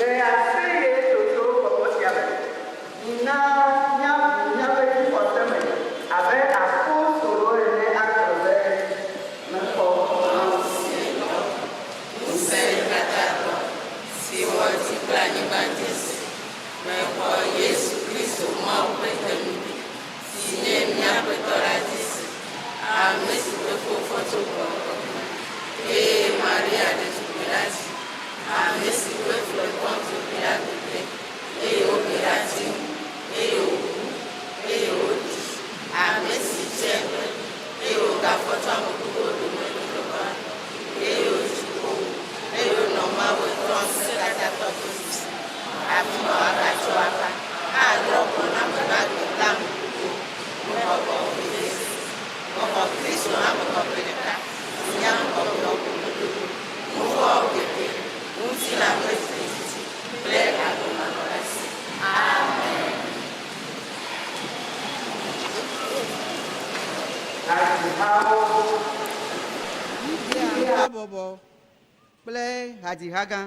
Le aseyetsotso bɔbɔ sia me, mina míaʋu míaƒe dzixɔse me abe apostolowo ene agblɔ be, Mexɔ Mawu si le tɔ, Ŋusẽkatãtɔ, si wɔ dzi kple anyigba dzi si. Mexɔ Yesu Kristo Mawu ƒe Tenuvi, si nye mía Aƒetɔ la dzi se, ame si ƒe fofo tso Gbɔgbɔ Kɔkɔe me, eye Maria ɖetugbui la dzi, ame si ƒe fu le Pontio Pilato te, eye wohe ɖe ati ŋu, eye wòku, eye woɖi, ame si dze eƒe, eye wògafɔ tso ame kukuwo dome ŋkeke gbãtɔ, eye wòyi dziƒo, eye wònɔ Mawu Etɔ̃ Ŋusẽkatãtɔ ƒe ɖusi, afi ma wòagatsɔ ava adrɔ̃ ʋɔnu ame gbagbe kple ame kukuwo. Mexɔ Gbɔgbɔ Kɔkɔe se. Mexɔ Kristo Ame Kɔkɔe ɖeka, si nye Ame Kɔkɔewo ƒomedodo, nuvɔ̃wo keke, ŋutilã ƒe dzidzedzidzi, kple agbe mavɔ la se. Amen. Hadzihawo. Yudea habɔbɔ kple hadziha gã.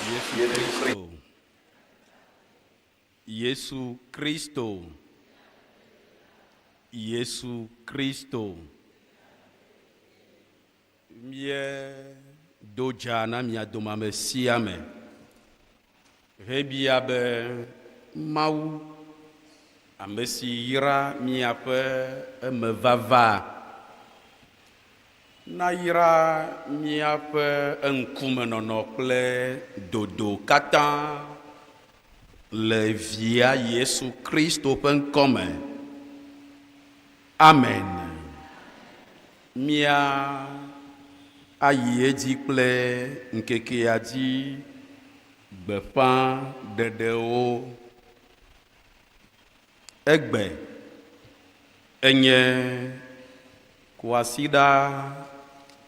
Yesu Kristo. Yesu Kristo. Yesu Kristo. Míedo dza na mia dome ame sia ame hebia be Mawu, ame si yra miaƒe emevava, nayra míaƒe eŋkumenɔnɔ kple dodo katã le Via Yesu Kristo ƒe ŋkɔ me. Amen. Mía ayi edzi kple ŋkekea dzi gbeƒãɖeɖewo. Egbe enye kwasiɖa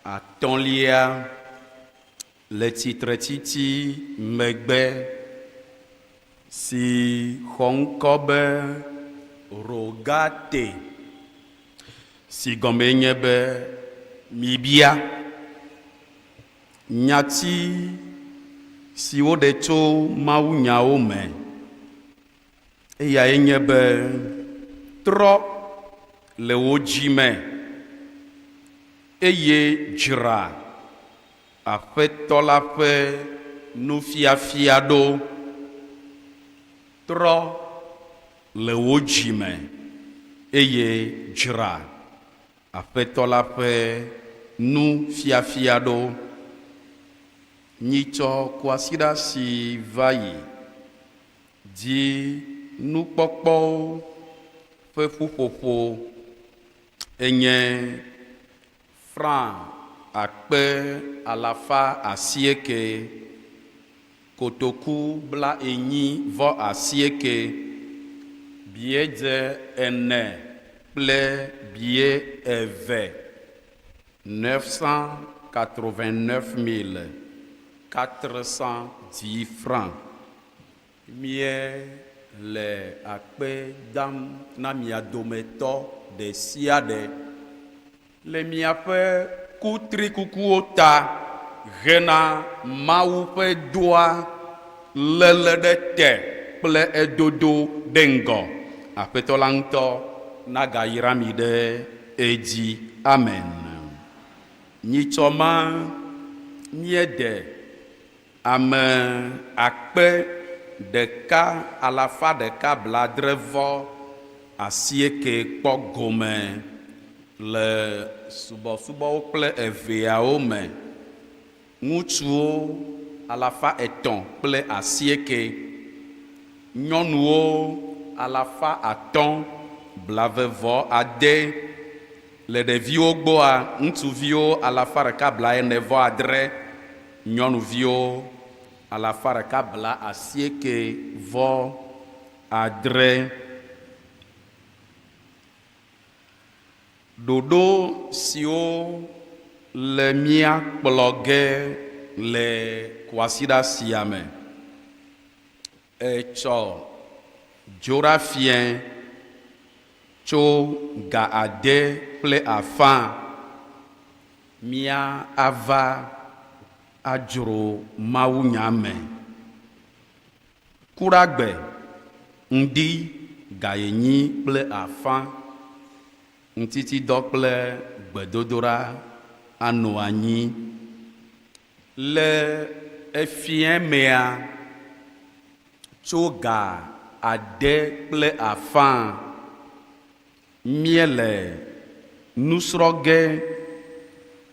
atɔ̃lia le tsitretsitsi megbe si xɔ ŋkɔ be Rogate, si gɔmee nye be Mibia. Nyati si woɖe tso mawunyawo me eyae nye be trɔ le wò dzi me eye dzra Aƒetɔ la ƒe nufiafia ɖo. Trɔ le wò dzi me eye dzra Aƒetɔ la ƒe nufiafia ɖo. Nyitsɔ kwasiɖa si va yi dzi nukpɔkpɔwo ƒe ƒuƒoƒo enye franc akpe alafa asieke, kotoku bla enyi vɔ asieke, biedze ene kple bie eve, 989 410 francs. Míele akpe dam na mia dometɔ ɖe sia ɖe le miaƒe kutrikukuwo ta hena Mawu ƒe dɔa léle ɖe te kple edodo ɖe ŋgɔ. Aƒetɔ la ŋutɔ nagayra mi ɖe edzi. Amen. Nyitsɔ ma míede Ame akpe ɖeka alafa ɖeka blaadre vɔ asieke kpɔ gome le subɔsubɔwo kple eveawo me, ŋutsuwo alafa etɔ̃ kple asieke, nyɔnuwo alafa atɔ̃ blave vɔ ade. Le ɖeviwo gbɔa, ŋutsuviwo alafa ɖeka blaene vɔ adre, Nyɔnuviwo alafa ɖeka bla asieke vɔ adre. Ɖoɖo siwo le mía kplɔ ge le kwasiɖa sia me. Etsɔ Dzoɖa fiẽ tso ga ade kple afã Mía ava adzro mawunya me. Kuɖagbe, ŋdi gaenyi kple afã, ŋutitidɔ kple gbedodoɖa ano anyi. Le efiẽ mea, tso ga ade kple afã, Míele nu srɔ̃ ge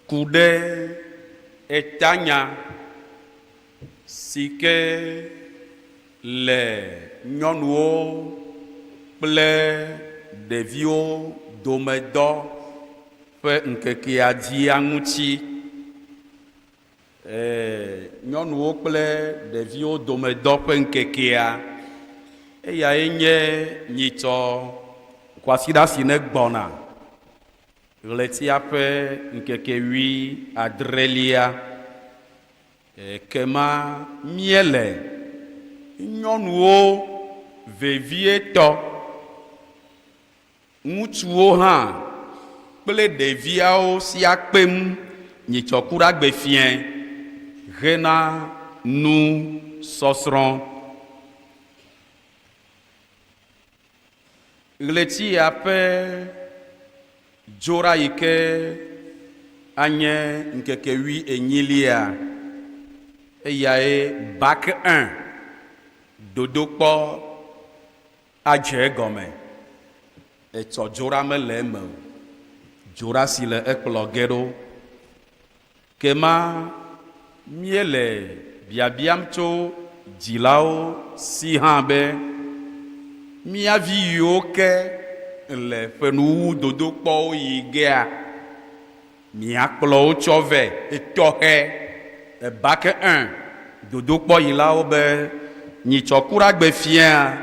ku ɖe etanya si ke le nyɔnuwo kple ɖeviwo dome dɔ ƒe ŋkekea dzia ŋuti. Nyɔnuwo kple ɖeviwo dome dɔ ƒe ŋkekea, eyae nye nyitsɔ kwasiɖa si ne gbɔna, ɣletia ƒe ŋkeke wui adrelia. Ekema míele nyɔnuwo vevietɔ, Ŋutsuwo hã kple ɖeviawo sia kpem nyitsɔ kuɖagbe fiẽ hena Nusɔsrɔ̃. Ɣleti ya ƒe dzoɖa yi ke anye ŋkeke wui enyilia, eyae Bac 1 dodokpɔ adze egɔme. Etsɔ dzoɖa mele eme o. Dzoɖa si le ekplɔ ge ɖo. Kema míele biabiam tso dzilawo si hã be, Mía vi yiwo ke le ƒenuwuwu dodokpɔwo yi gea, miakplɔ wo tsɔ vɛ etɔxɛ ebake ẽ dodokpɔyilawo be nyitsɔ kuɖagbe fiẽa,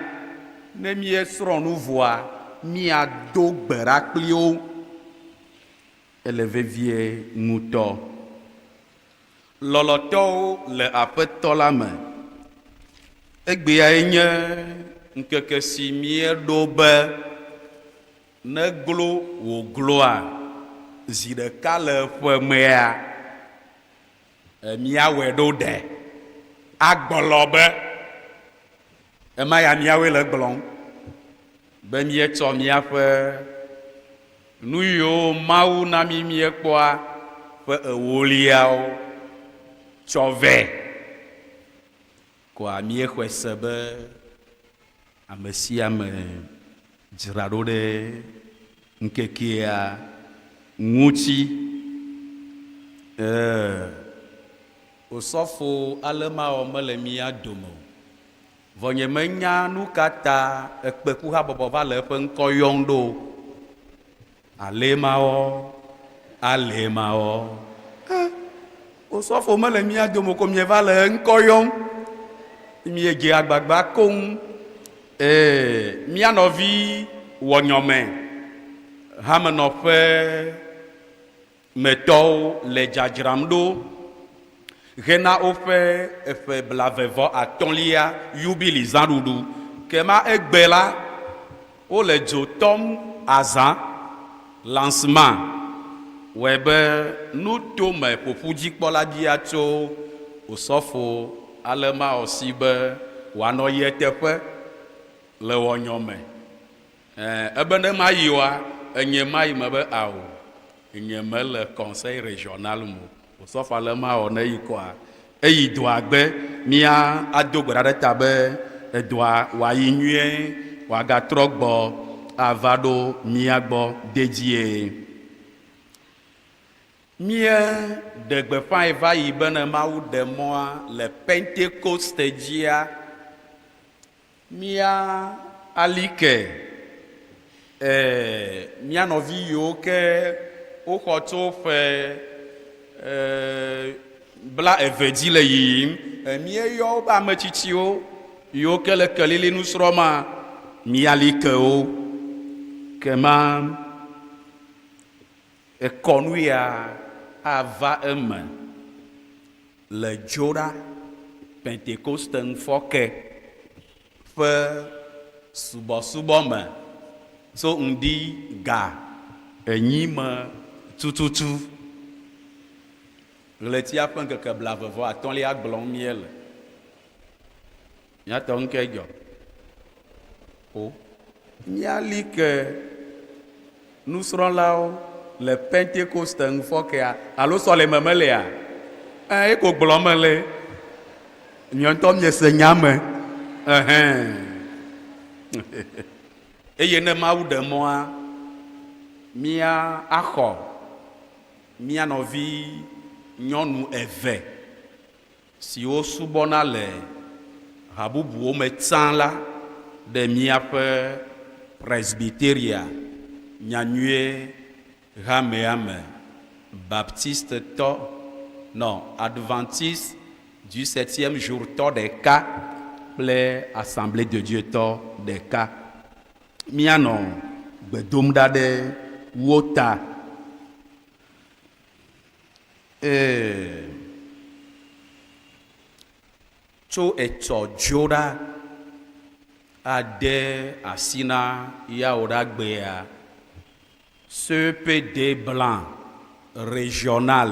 ne míesrɔ̃ nu vɔa, míado gbe ɖa kpli wo. Ele vevie ŋutɔ. Lɔlɔ̃tɔwo le Aƒetɔ la me. Egbeae nye ŋkeke si míeɖo be neglo wògloa zi ɖeka le ƒe mea, míawɔe ɖo ɖe agblɔ be ema ya míawoe le egblɔm be míetsɔ míaƒe Nu yiwo Mawu na mí míekpɔa ƒe ewoliawo tsɔ vɛ koa, míexɔe se be ame sia ame dzra ɖo ɖe ŋkekea ŋuti. Ɛ̃, osɔfo ale mawɔ mele mía dome o. Vɔ nyemenya nu ka ta ekpekuhabɔbɔ va le eƒe ŋkɔ yɔm ɖo o. Alee mawɔ, alee mawɔ. Eh, osɔfo mele mía dome o ko mieva le eŋkɔ yɔm. Miedze agbagba koŋ. Ee, mía nɔvi wɔnyɔme hamenɔƒe me tɔwo le dzadzram ɖo hena woƒe eƒe blave vɔ atɔ̃lia yubili zãɖuɖu. Ke ma egbe la, wole dzo tɔm azã, lancement, wɔe be nutome ƒoƒudzikpɔla bia tso osɔfo Alemao si be wòanɔ ye teƒe le wɔnyɔ me. Ɛ̃, ebe ne mayi oa, enye mayi mebe ao, nye mele conseil regional me o. Osɔfo ale mawɔ ne yi kɔa, eyi dɔa gbe mía ado gbe ɖa ɖe ta be edɔa wòayi nyuie, wòagatrɔ gbɔ ava ɖo mía gbɔ dedie. Mía ɖe gbeƒãe va yi be ne Mawu ɖe mɔa le Pentekoste dzia, Mía ali ke, e, mía nɔvi yiwo ke woxɔ tso ƒe, e, bla eve dzi le yiyim, e, míeyɔ wobe ame tsitsiwo yiwo ke le kelili nusrɔ̃ma, mía li ke wo. Kema ekɔnu ya ava eme le Dzoɖa Pentekoste ŋufɔke ƒe subɔsubɔ me tso ŋdi ga enyi me tututu. Ɣletia ƒe ŋkeke blave vɔ atɔ̃lia gblɔm míele. Míatɔ ŋkɛ dzɔ o. Míali ke nusrɔ̃lawo le Pentekoste ŋufɔkea alo sɔleme melea? Ẽ, eko gblɔm mele. Miɔ ŋutɔ miese nya me. Ɛhɛn. Eye ne Mawu ɖe mɔa, mía axɔ mía nɔvi nyɔnu eve siwo subɔna le ha bubuwo me tsã la ɖe míaƒe Presbyteria Nyanyuie Hamea me, Baptistetɔ, nɔ Adventiste du Septième Jour tɔ ɖeka kple Assemblée de Dieu tɔ ɖeka. Míanɔ gbe dom ɖa ɖe wo ta. Ee, tso etsɔ dzo ɖa ade asi na Yawoɖagbea, CEPD Blanc Régional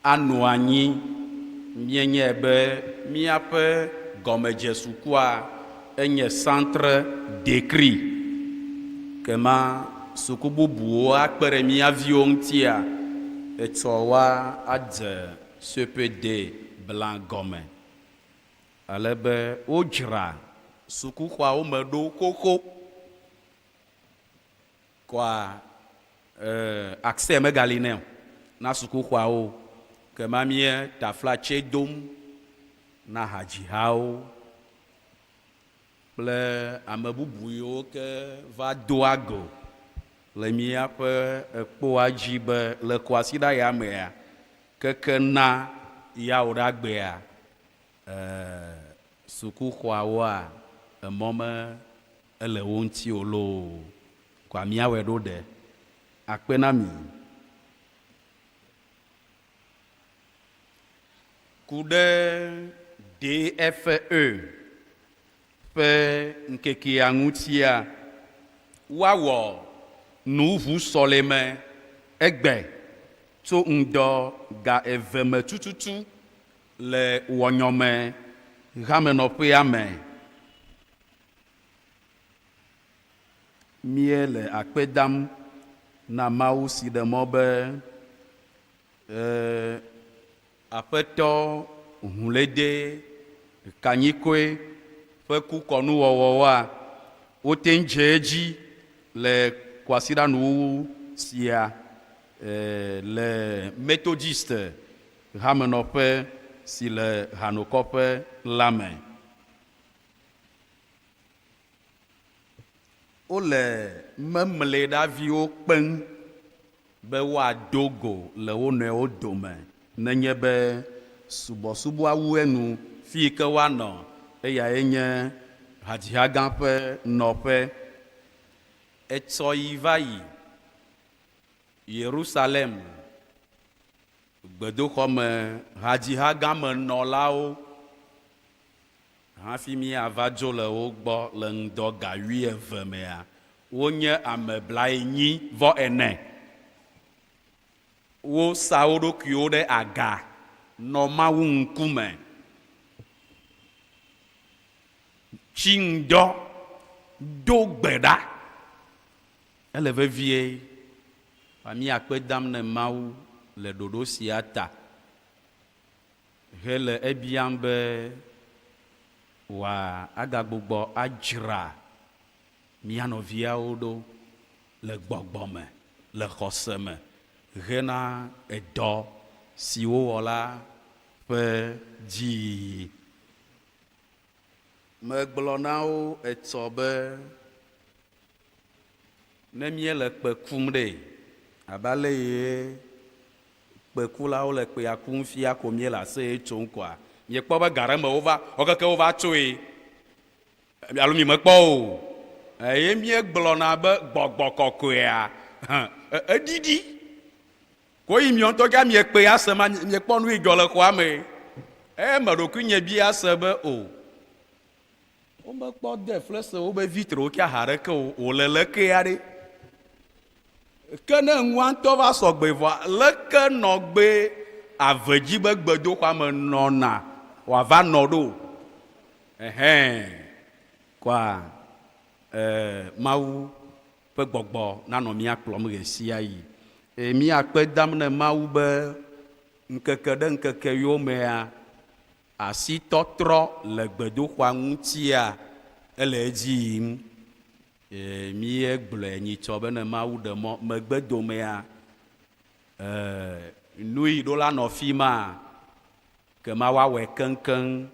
anɔ anyi. Míenyae be míaƒe gɔmedzesukua enye Centre d'écrit. Kema suku bubuwo akpe ɖe mía viwo ŋutia, etsɔ woa adze CPD bla gɔme. Ale be wodzra sukuxɔawo me ɖo xoxo. Kɔa accès megali nɛ o na sukuxɔawo o. Ke ma mía taflatse dom na hadzihawo kple ame bubu yiwo ke va doa go le míaƒe ekpoa dzi be le kwasiɖa ya mea, keke na yawoɖagbea, sukuxɔawoa, emɔ me ele wo ŋuti o loo, kɔa míawɔe ɖo ɖe? Akpe na mi. Ku ɖe DFE ƒe ŋkekea ŋutia, woawɔ nuʋusɔleme egbe tso ŋdɔ ga eve me tututu le Wɔnyɔme hamenɔƒea me. Míele akpe dam na Mawu si ɖe mɔ be Aƒetɔ Ʋulede Kanyikoe ƒe kukɔnuwɔwɔwoa, wote ŋu dze edzi le kwasiɖanuwuwu sia le Methodist hamenɔƒe si le Hanokɔƒe la me. Wole memleɖaviwo kpem be woado go le wo nɔewo dome nenye be subɔsubɔa wu enu. Fi yi ke woanɔ, eyae nye hadzihagã ƒe nɔƒe. Etsɔ yi va yi Yerusalem gbedoxɔ me hadzihagã me nɔlawo Hafi míava dzo le wo gbɔ le ŋdɔ ga wuieve mea, wonye ame 40. Wosa wo ɖokuiwo ɖe aga nɔ Mawu ŋkume. Tsi ŋdɔ, do gbe ɖa. Ele vevie be míakpe dam ne Mawu le ɖoɖo sia ta. Hele ebiam be wòagagbugbɔ adzra mía nɔviawo ɖo le gbɔgbɔ me, le xɔse me hena edɔ si wowɔ la ƒe dziyiyi. Megblɔ na wo etsɔ be, Ne míele kpe kum ɖe, abe ale ye kpekulawo le kpea kum fia ko míele aseye tsom koa, miekpɔ be ga ɖe me wova, wo keke wova tsoe, alo mimekpɔ o? Eye míegblɔna be gbɔgbɔ kɔkɔea, eɖiɖi. Ko yi miɔ ŋutɔ tsa miekpe ase ma, miekpɔ nu yi dzɔ le xɔa me. Eye me ɖokuinye bia se be o, womekpɔ de flese wobe vitrewo tsa haɖeke o, wòle lekea ɖe? Ke ne nua ŋutɔ va sɔgbe vɔa, leke nɔgbe ave dzi be gbedoxɔa me nɔna wòava nɔ ɖo? Ɛhɛn, kɔa, e, Mawu ƒe gbɔgbɔ nanɔ mía kplɔm ɣesiaɣi. Eye míakpe dam ne Mawu be ŋkeke ɖe ŋkeke yomea, asitɔtrɔ le gbedoxɔa ŋutia, ele edzi yim. Ee, míegblɔe nyitsɔ be ne Mawu ɖe mɔ megbe domea, ee, nuyi ɖo la nɔ fima, ke ma woawɔe keŋkeŋ.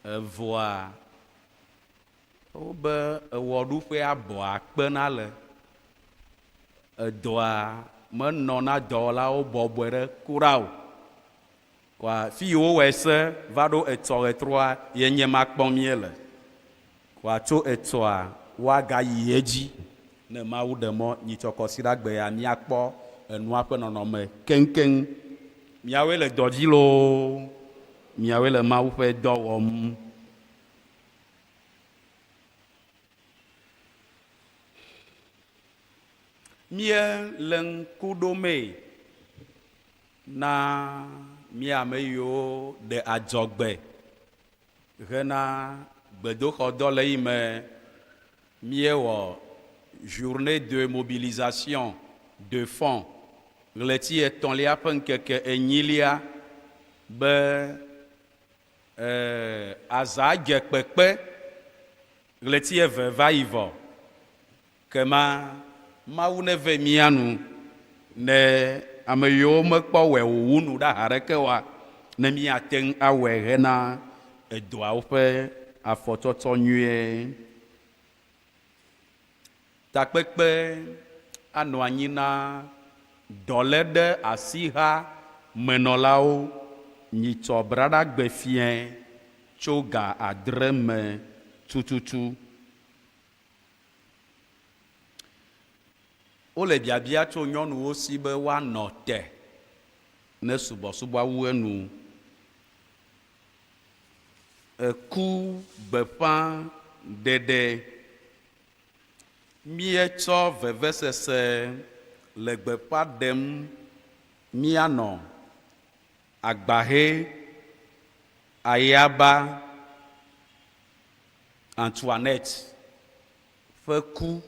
Evɔa, wobe ewɔɖuƒea bɔ akpe na le. Edɔa menɔ na dɔwɔlawo bɔbɔe ɖe kura o. Kɔa fi yi wowɔe se va ɖo etsɔ ɣetrɔa ye nye ma kpɔm míele. Kɔa tso etsɔa woagayi edzi ne Mawu ɖe mɔ nyitsɔ kɔsiɖagbe ya míakpɔ enua ƒe nɔnɔme keŋkeŋ. Miawoe le dɔ dzi loo, miawoe le Mawu ƒe dɔ wɔm. Míele ŋku ɖomee na Mí ame yiwo ɖe adzɔgbe hena gbedoxɔdɔ le yi me míewɔ Journée de mobilisation de fonds ɣleti etɔ̃lia ƒe ŋkeke enyilia be e azã dze kpekpe ɣleti eve va yi vɔ. Kema Mawu neve mía nu, ne ame yiwo mekpɔ wɔe wòwu nu ɖa haɖeke oa, ne míate ŋu awɔe hena edɔawo ƒe afɔtsɔtsɔ nyuie. Takpekpe anɔ anyi na dɔléɖeasiha menɔlawo nyitsɔ Braɖagbe fiẽ tso ga adre me tututu. Wole biabia tso nyɔnuwo si be woanɔ te ne subɔsubɔa wu enu. Eku gbeƒã ɖeɖe. Míetsɔ vevesese le gbeƒã ɖem míanɔ agbahe ayaba Antoinette ƒe ku.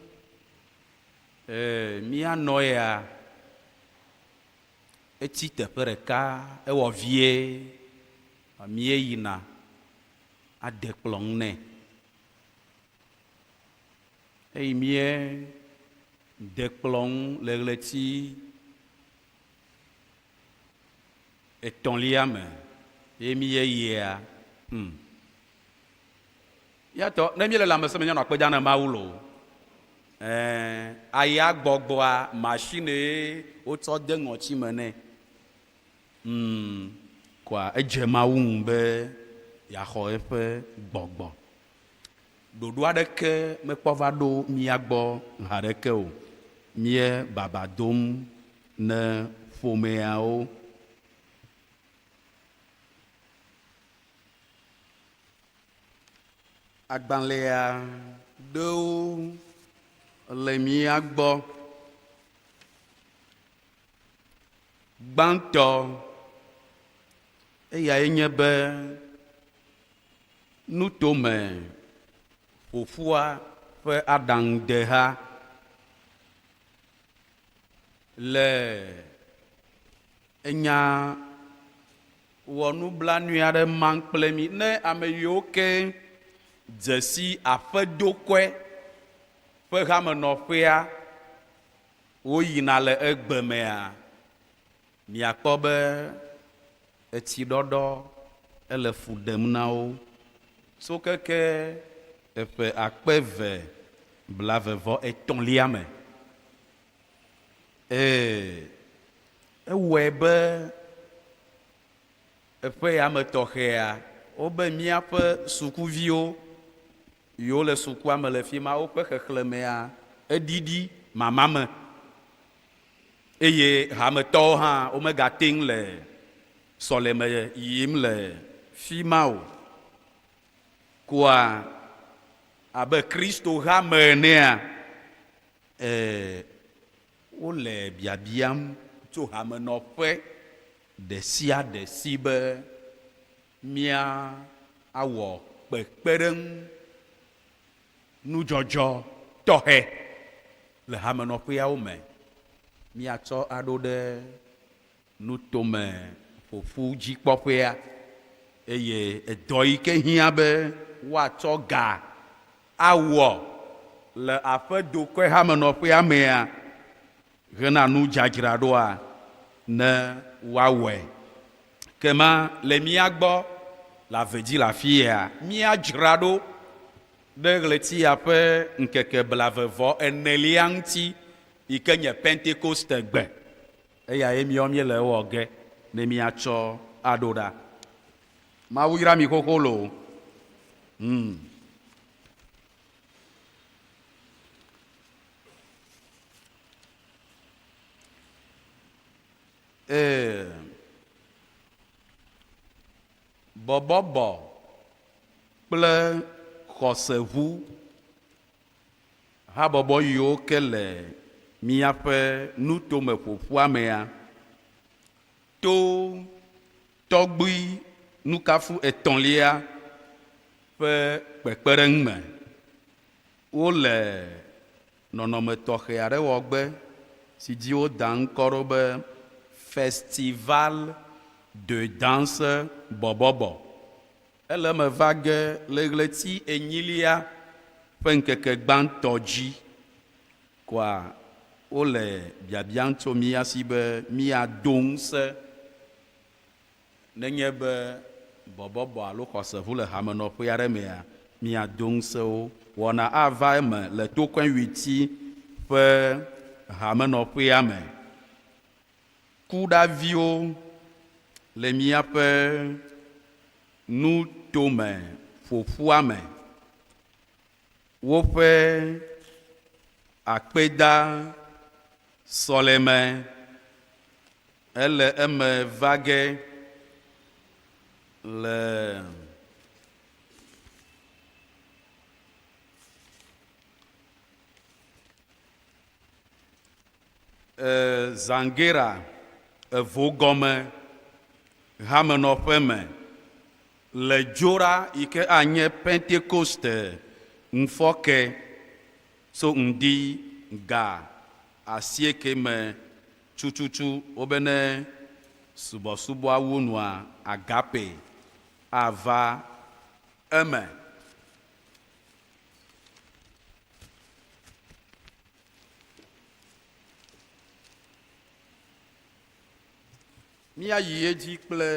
Ee, mía nɔ ya etsi teƒe ɖeka, ewɔ vie míeyina ade kplɔ ŋu nɛ. Eyi míede kplɔ ŋu le ɣleti etɔ̃lia me ye míeyia, hum. Míatɔ, ne míele lãmesẽ me, míanɔ akpe dam na Mawu loo. Ɛ̃, aya gbɔgbɔa, machine ye wotsɔ de ŋɔti me nɛ. Hum, kɔa edze Mawu ŋu be yeaxɔ eƒe gbɔgbɔ. Ɖoɖo aɖeke mekpɔ va ɖo mía gbɔ haɖeke o. Mía baba dom ne ƒomeawo. Agbalẽa ɖewo le mía gbɔ. Gbãtɔ, eyae nye be nutome ƒoƒua ƒe aɖaŋudeha le enya Wɔ nublanui aɖe maŋ kple mí ne ame yiwo ke dze si aƒedokɔe ƒe hamenɔƒea woyina le egbe mea, miakpɔ be etsiɖɔɖɔ ele fu ɖem na wo tso keke eƒe 2023lia me. Ee, ewɔe be eƒe ya me tɔxɛa, wobe míaƒe sukuviwo yiwo le sukua me le fi ma, woƒe xexlẽmea eɖiɖi mamame eye hametɔwo hã womegate ŋu le sɔleme yim le fi ma o. Koa abe Kristo hame enea, E Wole biabiam tso hamenɔƒe ɖesiaɖe si be míawɔ kpekpeɖeŋu nudzɔdzɔ tɔxɛ le hamenɔƒeawo me míatsɔ aɖo ɖe nutome ƒoƒu dzikpɔƒea, eye edɔ yi ke hiã be woatsɔ ga awɔ le aƒedokɔe hamenɔƒea mea hena nudzadzraɖoa ne woawɔe. Kema le mía gbɔ le ave dzi le afia, míadzra ɖo ɖe ɣleti ya ƒe ŋkeke blave-vɔ-enelia ŋuti yi ke nye Pentekoste gbe. Eyae míawo míele ewɔ ge ne míatsɔ aɖo ɖa. Mawu yra mi xoxo loo. Hum. Ee, bɔbɔbɔ kple xɔseʋu habɔbɔ yiwo ke le míaƒe nutome ƒoƒua mea to. Tɔgbui Nukafu Etɔ̃lia ƒe kpekpeɖeŋu me. Wole nɔnɔme tɔxɛ aɖe wɔgbe si dzi woda ŋkɔ ɖo be Festival de Danse Bɔbɔbɔ. Ele eme va ge le ɣleti enyilia ƒe ŋkeke gbãtɔ dzi. Koa wole biabiam tso mía si be míado ŋusẽ nenye be bɔbɔbɔ alo xɔseʋu le hamenɔƒe aɖe mea, míado ŋusẽ wo. Wɔna ava eme le Tokɔewiti ƒe hamenɔƒea me. Kuɖaviwo le míaƒe nutome ƒoƒua me. Woƒe akpeda sɔleme ele eme va ge le Zangera evogɔme hamenɔƒe me. Le Dzoɖa yi ke anye Pentekoste ŋufɔke tso ŋdi ga asieke me tututu wobe ne subɔsubɔa wu nua, agape ava eme. Míayi edzi kple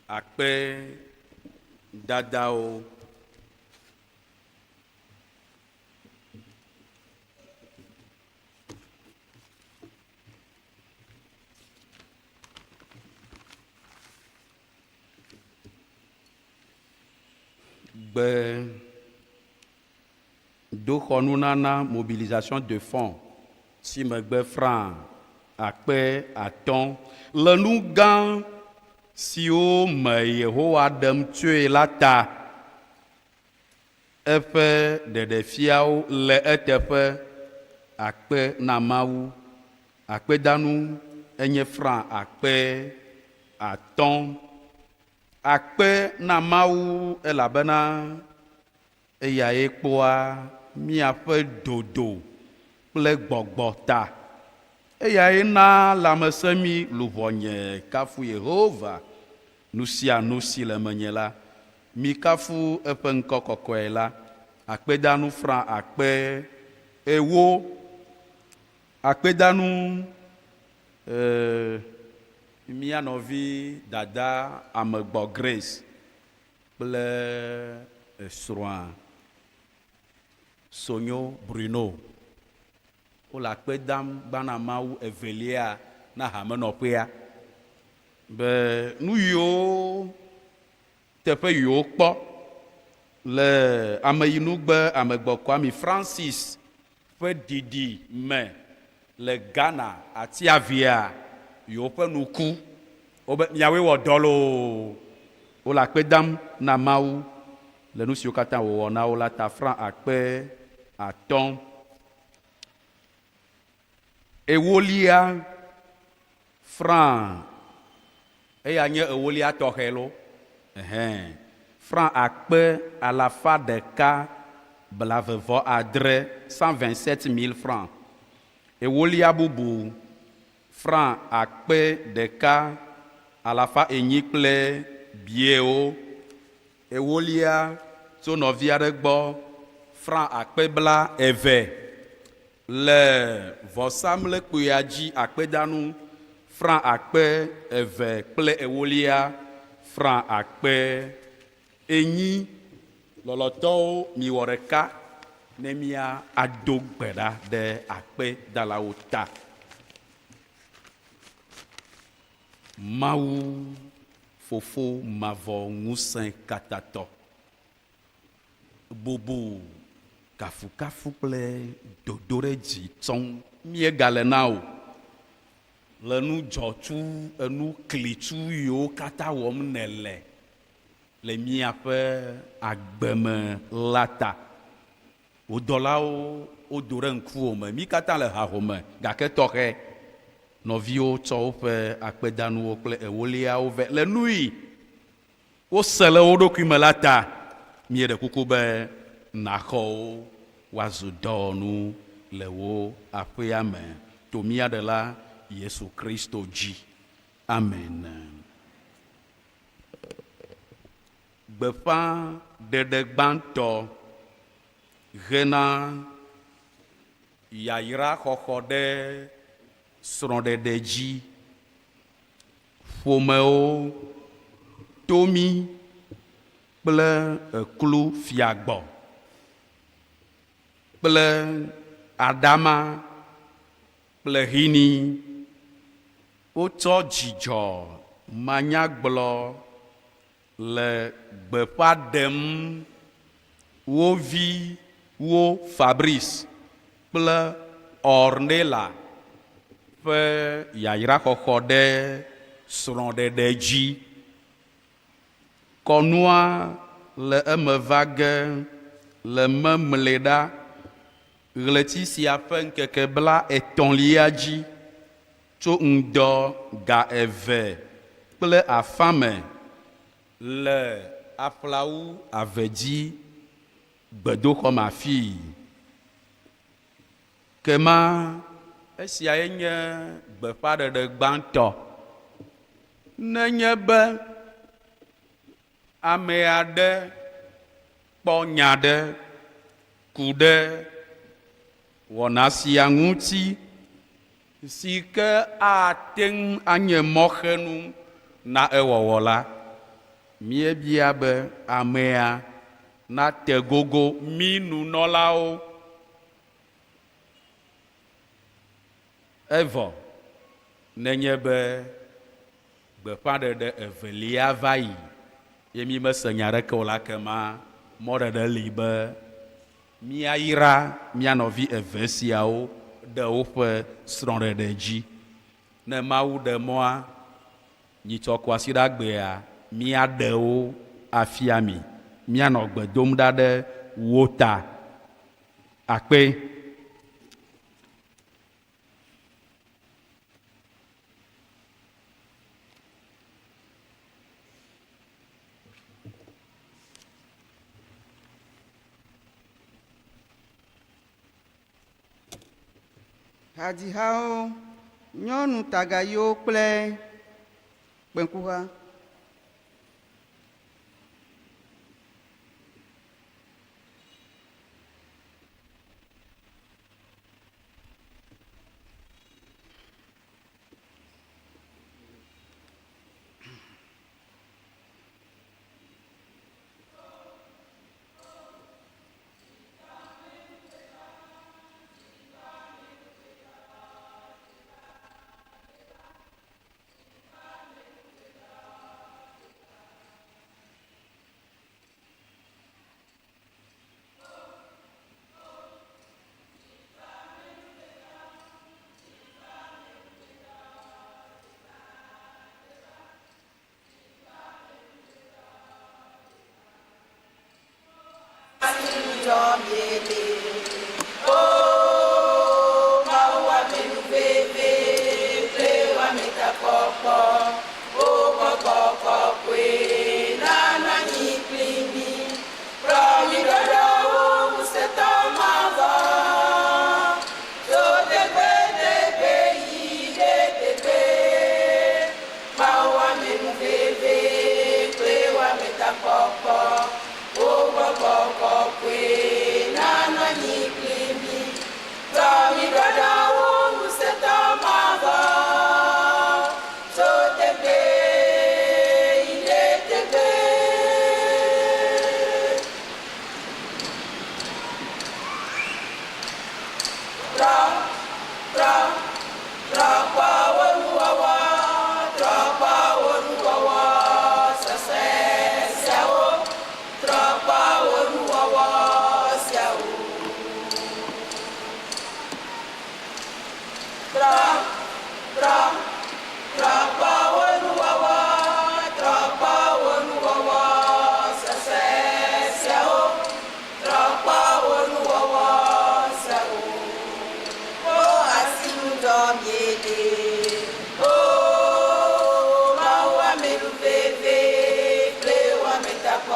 akpedadawo. Gbe Doxɔnunana, mobilisation de fonds, si megbe franc 5000 le nu gã siwo me Yehowa ɖem tsoe la ta. Eƒe ɖeɖefiawo le eteƒe akpe na Mawu. Akpedanu enye franc 5000. Akpe na Mawu elabena Eyae kpɔa míaƒe dodo kple gbɔgbɔ ta. Eyae naa lãmesẽ mí. Luʋɔnye, kafu Yehova! Nu sia nu si le menye la, mikafu eƒe ŋkɔ kɔkɔe la. Akpedanu fra 40,000. Akpedanu, e, mía nɔvi dada amegbɔ Grace kple esrɔ̃a Sonyo Bruno. Wole akpe dam gbã na Mawu, evelia na hamenɔƒea be nu yiwo teƒe yewokpɔ le ameyinugbe amegbɔ Kwame Francis ƒe ɖiɖi me le Ghana atiavia yewoƒe nu ku. Wobe, Miawoe wɔ dɔ loo! Wole akpe dam na Mawu le nu siwo katã wòwɔ na wo la ta franc 5000. Ewolia franc, eya nye ewolia tɔxɛ lo, ɛhɛn, franc 126,000, 127 000 francs. Ewolia bubu franc 1400 kple biewo. Ewolia tso nɔvi aɖe gbɔ franc 20,000. Le vɔsamlekpuia dzi akpedanu franc 2,000 kple ewolia franc 40,000. Lɔlɔ̃tɔwo, miwɔ ɖeka ne mía ado gbe ɖa ɖe akpedalawo ta. Mawu Fofo mavɔ ŋusẽ katatɔ, bubu, kafukafu kple dodoɖedzi tsɔm míegale na wò le nu dzɔtsu, enu klitsu yiwo katã wɔm nèle le míaƒe agbe me la ta. Wò dɔlawo wodo ɖe ŋkuwò me, mí katã le hahome gake tɔxɛ. Nɔviwo tsɔ woƒe akpedanuwo kple ewoliawo vɛ le nui wose le wo ɖokui me la ta. Míeɖe kuku be nàxɔ wo woazu dɔwɔnu le wò aƒea me to mía Ɖela Yesu Kristo dzi. Amen. Gbeƒãɖeɖe gbãtɔ hena yayra xɔxɔ ɖe srɔ̃ɖeɖe dzi, ƒomewo, tomi kple eklu fia gbɔ, kple aɖama kple hini. Wotsɔ dzidzɔ manyagblɔ le gbeƒã ɖem wo viwo Fabrice kple Ornella ƒe yayraxɔxɔ ɖe srɔ̃ɖeɖe dzi. Kɔnua le eme va ge le Memleɖa ɣleti sia ƒe ŋkeke blaetɔ̃lia dzi tso ŋdɔ ga eve kple afã me le aƒlawu ave dzi gbedoxɔ me afii. Kema esiae nye gbeƒãɖeɖe gbãtɔ. Nenye be ame aɖe kpɔ nya aɖe ku ɖe wɔna sia ŋuti si ke ate ŋu anye mɔxenu na ewɔwɔ la, míebia be amea nate gogo mí nunɔlawo. Evɔ nenye be gbeƒãɖeɖe evelia va yi ye mímese nya aɖeke o la, ekema mɔɖeɖe li be míayra mía nɔvi eve siawo ɖe woƒe srɔ̃ɖeɖe dzi. Ne Mawu ɖe mɔa, nyitsɔ Kwasiɖagbea míaɖe wo afia mi. Míanɔ gbe dom ɖa ɖe wo ta. Akpe. Hadzihawo, nyɔnu tagayiwo kple kpẽkuha.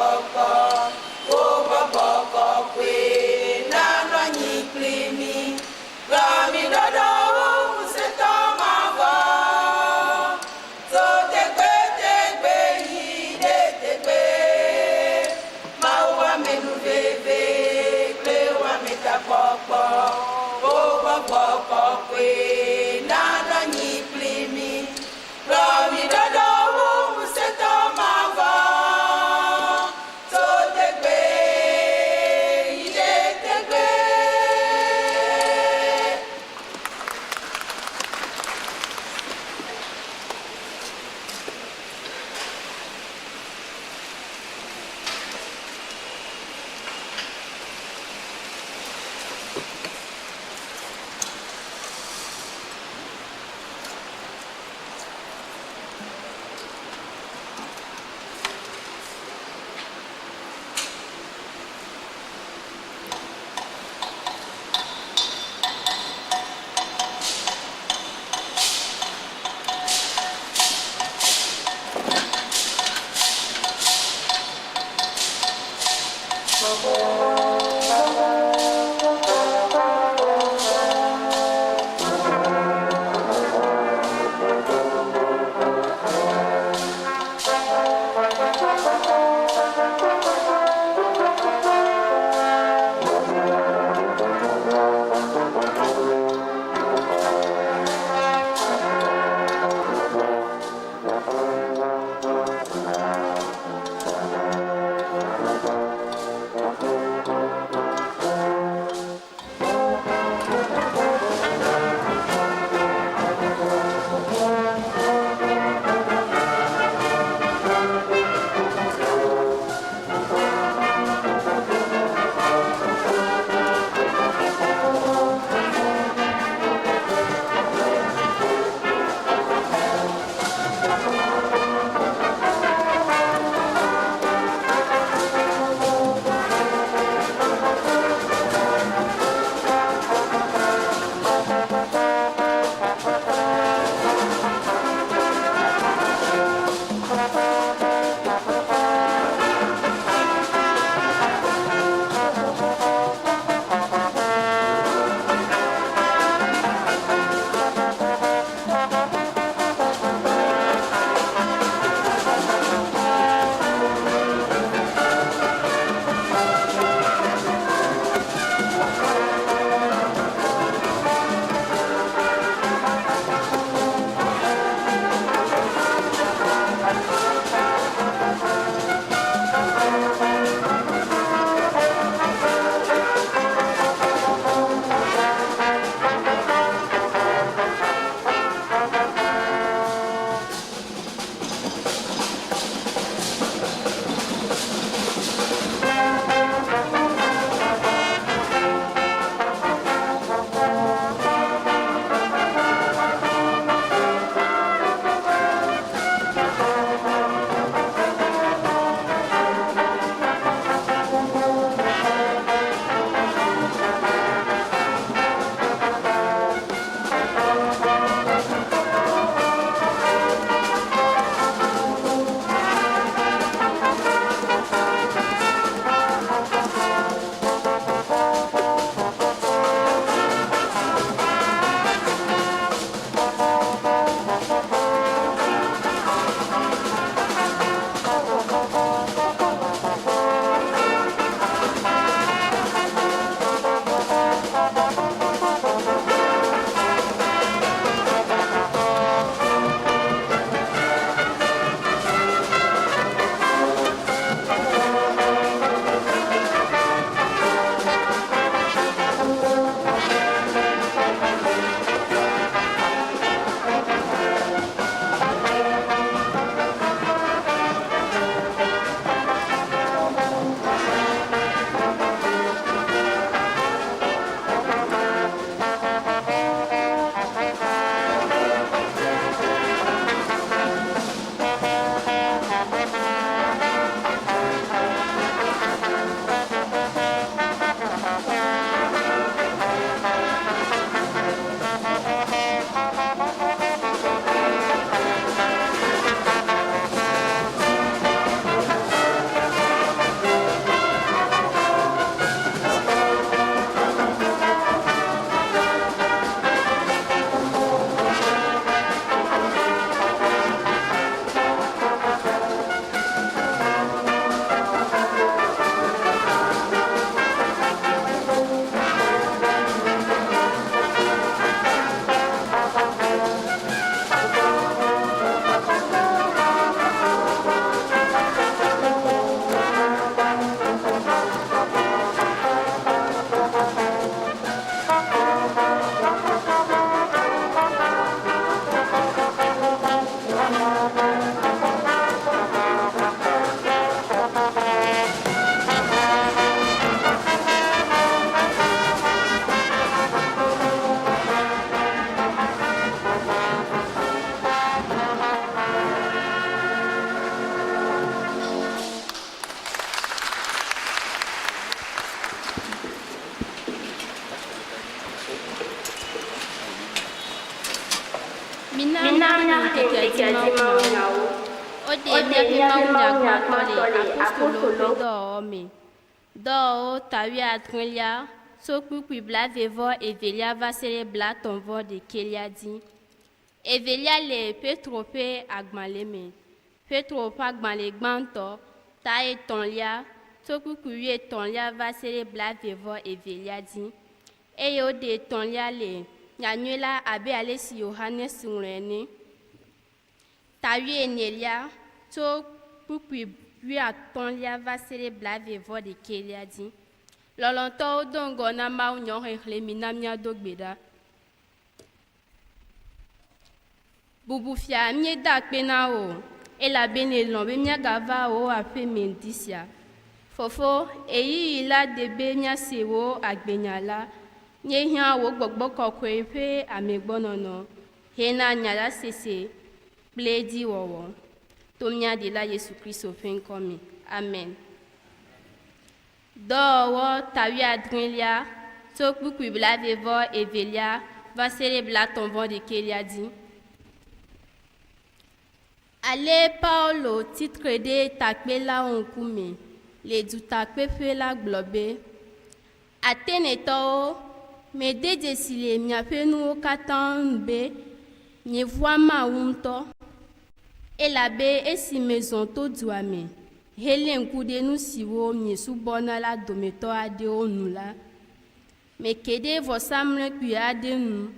ametakpɔkpɔ, wò gbɔgbɔ kɔkɔe nanɔ anyi kpli mí. Kplɔ mí ɖoɖo wò ŋusẽtɔ mavɔ, tso tegbetegbe yi ɖe tegbe. Mawu amenuveve kple wò ametakpɔkpɔ, wò gbɔgbɔ kɔkɔe nanɔ anyi kpli mí. Kplɔ mí ɖoɖo wò ŋusẽtɔ mavɔ, tso tegbe yi ɖe tegbe. Míaxlẽ ŋkekea dzi mawunyawo. Woɖe míaƒe mawunya gbãtɔ le apostolowo ƒe dɔwɔwɔ me. Dɔwɔwɔwo ta wuiadrelia tso kpukpui blaeve-vɔ-evelia va se ɖe blaetɔ̃-vɔ-ɖekɛlia dzi. Evelia le Petro ƒe agbalẽ me. Petro ƒe agbalẽ gbãtɔ ta etɔ̃lia tso kpukpui wuietɔ̃lia va se ɖe blaeve-vɔ-evelia dzi. Eye woɖe etɔ̃lia le nyanyui la abe ale si Yohanes ŋlɔe ene. Ta wuienelia tso kpukpui wuiatɔ̃lia va se ɖe blaeve-vɔ-ɖekɛlia dzi. Lɔlɔ̃tɔwo do ŋgɔ na Mawunyɔ xexlẽ mi na míado gbe ɖa. Bubu fia míeda akpe na wò elabe nèlɔ̃ be míagava wò aƒe me ŋdi sia. Fofo, ɣeyiɣi la de be míase wò agbenya la. Míehiã wò gbɔgbɔ kɔkɔe ƒe amegbɔnɔnɔ hena nya la sese kple edziwɔwɔ. To mía Ɖela Yesu Kristo ƒe ŋkɔ me. Amen. Dɔwɔwɔ ta wuiadrelia tso kpukpui blaeve vɔ evelia va se ɖe blaetɔ̃ vɔ ɖekɛlia dzi. Ale Paulo tsi tre ɖe takpelawo ŋkume le dutakpeƒe la gblɔ be, Atenetɔwo, mede dzesi le miaƒe nuwo katã ŋu be mievɔ̃a Mawu ŋutɔ, elabe esi mezɔ to dua me helé ŋku ɖe nu siwo miesubɔna la dometɔ aɖewo ŋu la, meke ɖe vɔsamlekpui aɖe ŋu.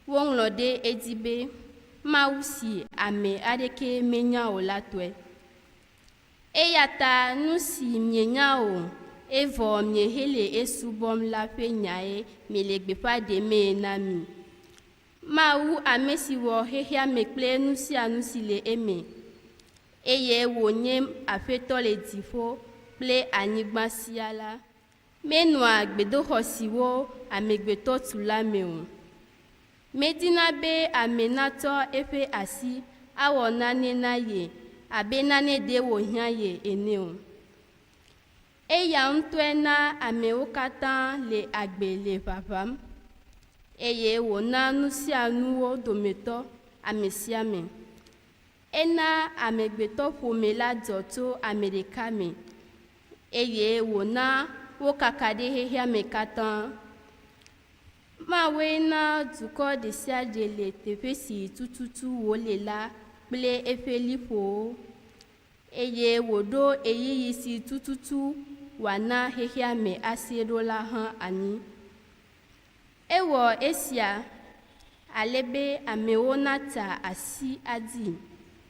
Woŋlɔ ɖe edzi be, Mawu si ame aɖeke menya o la tɔe. Eya ta nu si mienya o, evɔ miehele esubɔm la ƒe nyae mele gbeƒã ɖemee na mi. Mawu ame si wɔ xexea me kple nu sia nu si le eme, eye wònye Aƒetɔ le dziƒo kple anyigba siaa la, menɔa gbedoxɔ siwo amegbetɔ tu la me o. Medina be ame natsɔ eƒe asi awɔ nane na ye abe nane ɖe wòhiã ye ene o. Eya ŋutɔe na amewo katã le agbe le ʋaʋãm, eye wòna nu sia nu wo dometɔ ame sia ame. Ena amegbetɔƒome la dzɔ tso ame ɖeka me, eye wòna wokaka ɖe xexea me katã. Mawue na dukɔ ɖe sia ɖe le teƒe si tututu wòle la kple eƒe liƒowo. Eye wòɖo ɣeyiɣi si tututu wòana xexea me ase ɖo la hã anyi. Ewɔ esia ale be amewo natsa asi adii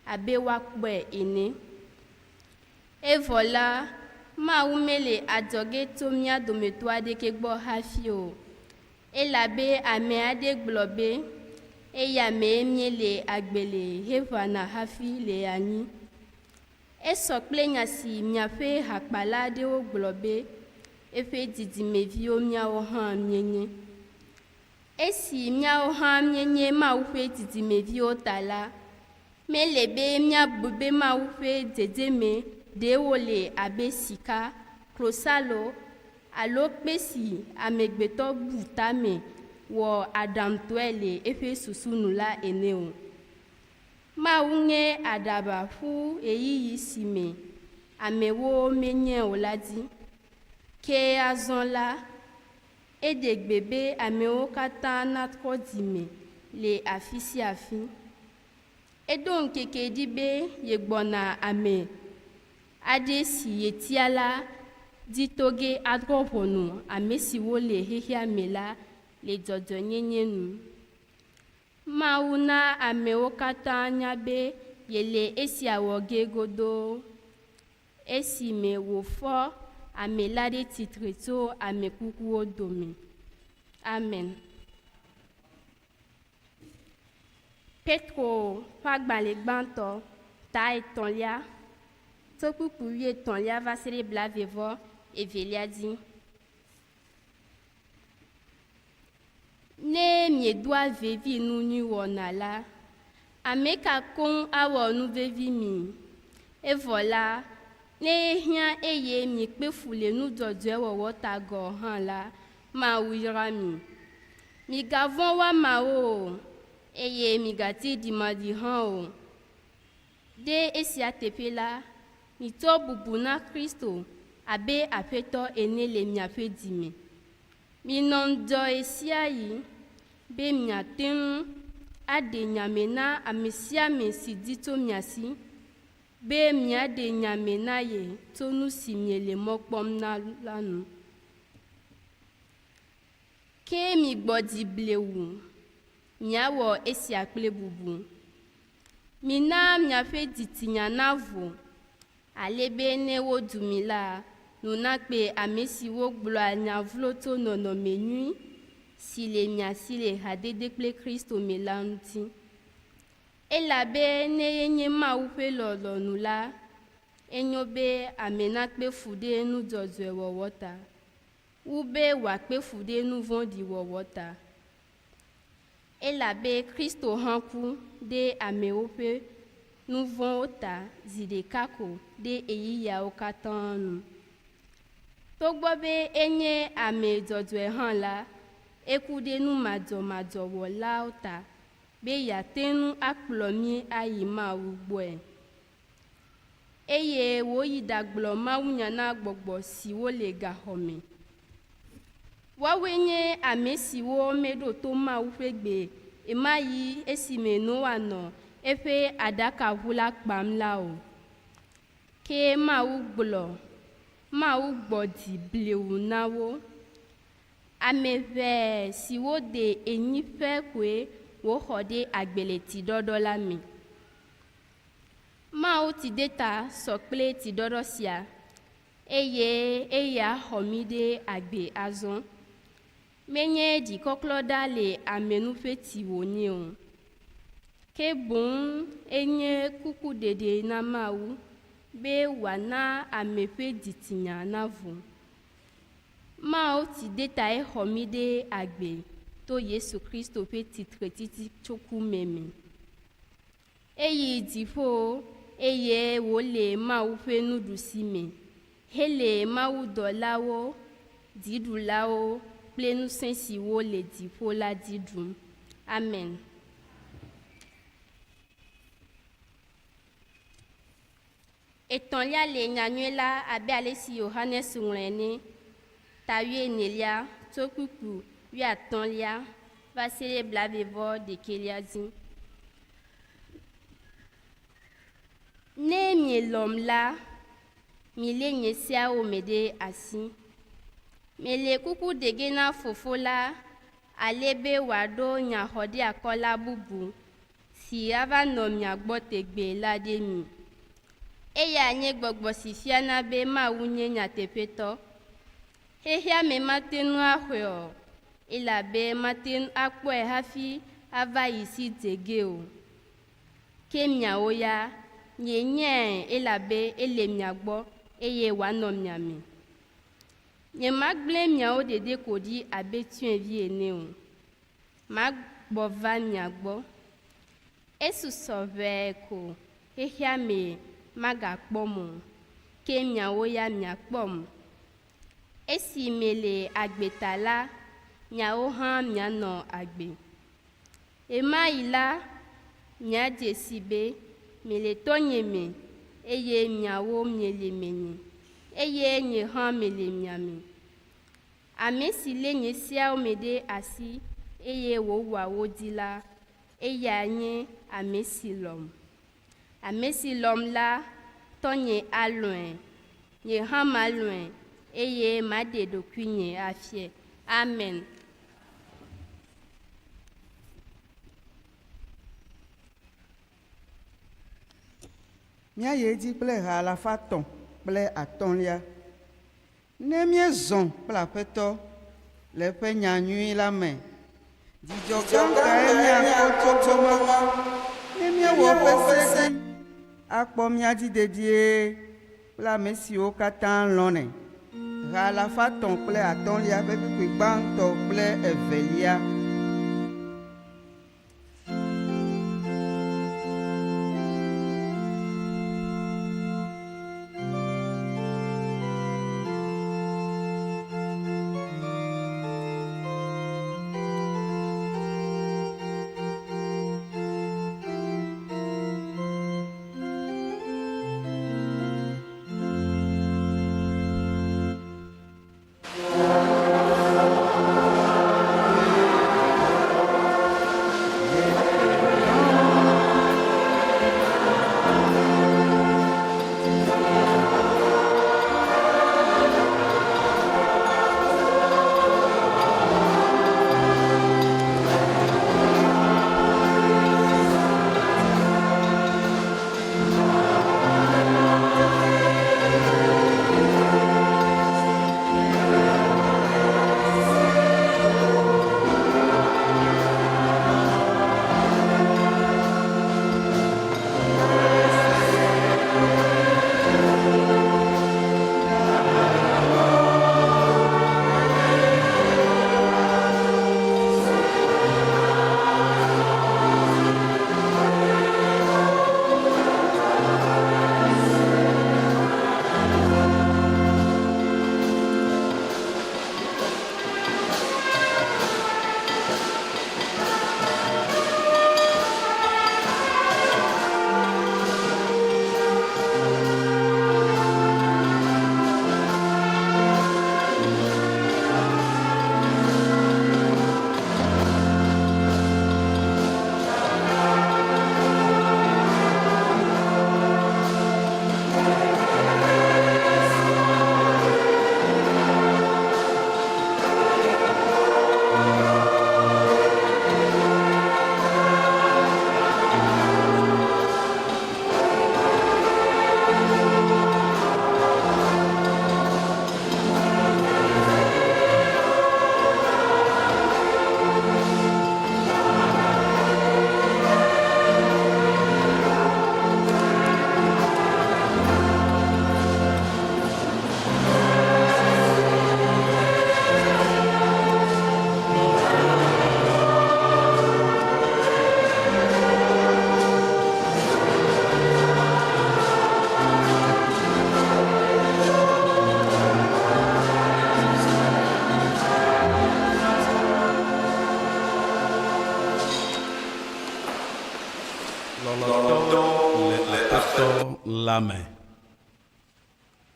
abe woakpɔe ene. Evɔ la, Mawu mele adzɔge tso mía dometɔ aɖeke gbɔ hafi o, elabe ame aɖe gblɔ be, Eya mee míele agbe le heʋãna hafi le anyi. Esɔ kple nya si miaƒe hakpala aɖewo gblɔ be, Eƒe dzidzimeviwo míawo hã míenye. Esi míawo hã míenye Mawu ƒe dzidzimeviwo ta la, mele be míabu be Mawu ƒe dzedzeme ɖe wole abe sika, klosalo, alo kpe si amegbetɔ bu tame wɔ aɖaŋutɔe le eƒe susu nu la ene o. Mawu ŋe aɖaba ƒu ɣeyiɣi si me amewo menyae o la dzi. Ke azɔ la, eɖe gbe be amewo katã natrɔ dzi me le afi sia afi. Eɖo ŋkeke ɖi be yegbɔna ame aɖe si yetia la dzi to ge adrɔ̃ ʋɔnu ame siwo le xexea me la le dzɔdzɔenyenye nu. Mawu na amewo katã nya be yele esia wɔ ge godoo esime wòfɔ ame la ɖe tsitre tso ame kukuwo dome. Amen. Petro ƒe agbalẽ gbãtɔ, ta etɔ̃lia, tso kpukpui wuietɔ̃lia va se ɖe blaeve vɔ evelia dzi. Ne miedoa vevi nu nyui wɔna la, ame ka koŋ awɔ nu vevi mi? Evɔ la, ne ehiã eye miekpe fu le nu dzɔdzɔe wɔwɔ ta gɔ̃ hã la, Mawu yra mi. Migavɔ̃ woamawo o, eye migati ɖimaɖi hã o. Ɖe esia teƒe la, mitsɔ bubu na Kristo abe Aƒetɔ ene le miaƒe dzi me. Minɔ ŋudzɔ ɣesiaɣi be miate ŋu aɖe nya me na ame sia ame si di tso mia si be miaɖe nya me na ye tso nu si miele mɔ kpɔm na la nu. Ke migbɔ dzi blewu, miawɔ esia kple bubu. Mina miaƒe dzitsinya navo, ale be ne wodu mi la, nu nakpe ame siwo gblɔa nya vlo tso nɔnɔme nyui si le mia si le hadede kple Kristo me la ŋuti. Elabe ne yenye Mawu ƒe lɔlɔ̃nu la, enyo be ame nakpe fu ɖe nu dzɔdzɔe wɔwɔ ta, wu be wòakpe fu ɖe nu vɔ̃ɖi wɔwɔ ta. Elabe Kristo hã ku ɖe amewo ƒe nu vɔ̃wo ta zi ɖeka ko ɖe ɣeyiɣiawo katã nu. Togbɔ be enye ame dzɔdzɔe hã la, eku ɖe nu madzɔmadzɔ wɔlawo ta be yeate ŋu akplɔ mí ayi Mawu gbɔe. Eye wòyi ɖagblɔ mawunya na gbɔgbɔ siwo le gaxɔ me. Woawoe nye ame siwo meɖo to Mawu ƒe gbe ɣemaɣi esime Noa nɔ eƒe aɖakaʋu la kpam la o. Ke Mawu gblɔ, Mawu gbɔ dzi bliwu na wo. Ame ʋɛ siwo de enyi ƒe koe wòxɔ ɖe agbe le tsiɖɔɖɔ la me. Mawu ti de ta sɔ kple tsiɖɔɖɔ sia, eye eya xɔ mí ɖe agbe azɔ. Menye dzikɔklɔ ɖa le ame nu ƒe tsi wònye o, ke boŋ enye kukuɖeɖe na Mawu be wòana ame ƒe dzitsinya navo. Mawu ti de tae xɔ mí ɖe agbe to Yesu Kristo ƒe tsitretsitsi tso ku me me. Eyi dziƒo eye wòle Mawu ƒe nuɖusi me hele mawudɔlawo, dziɖulawo kple ŋusẽ siwo le dziƒo la dzi ɖum. Amen. Etɔ̃lia le nyanyui la abe ale si Yohanes ŋlɔe ene, ta wuienelia tso kpukpu wuiatɔ̃lia va se ɖe blaeve-vɔ-ɖekɛlia dzi. Ne mielɔ̃m la, milé nye seawo me ɖe asi. Mele kuku ɖe ge na Fofo la ale be wòaɖo nyaxɔɖeakɔla bubu si ava nɔ mia gbɔ tegbee la ɖe mi. Eya nye gbɔgbɔ si fiana be Mawu nye nyateƒetɔ. Xexea me mate ŋu axɔe o, elabe mate ŋu akpɔe hafi ava yi si dze ge o. Ke miawo ya, mienyae elabe ele mia gbɔ eye wòanɔ mia me. Nyemagblẽ miawo ɖeɖe ko ɖi abe tsyɔ̃evi ene o. Magbɔ va mia gbɔ. Esusɔ ʋɛe ko xexea me magakpɔm o, ke miawo ya miakpɔm. Esi mele agbe ta la, miawo hã mianɔ agbe. Ɣemaɣi la, miadze si be mele Tɔ́nye me eye miawo miele menye, eye nye hã mele mia me. Ame si lé nye seawo me ɖe asi eye wòwɔa wo dzi la, eyae nye ame si lɔ̃m. Ame si lɔ̃m la, Tɔ́nye alɔ̃e, nye hã malɔ̃e eye maɖe ɖokuinye afiae. Amen. Míayi edzi kple ha alafa etɔ̃ kple atɔ̃lia. Ne míezɔ kple Aƒetɔ le eƒe nya nyui la me, dzidzɔ gã kae míakpɔ tso gbɔ ma? Ne míewɔ eƒe se dzi akpɔ mía dzi dedie kple ame siwo katã lɔ̃nɛ. Ha alafa etɔ̃ kple atɔ̃lia ƒe kpukpui gbãtɔ kple evelia.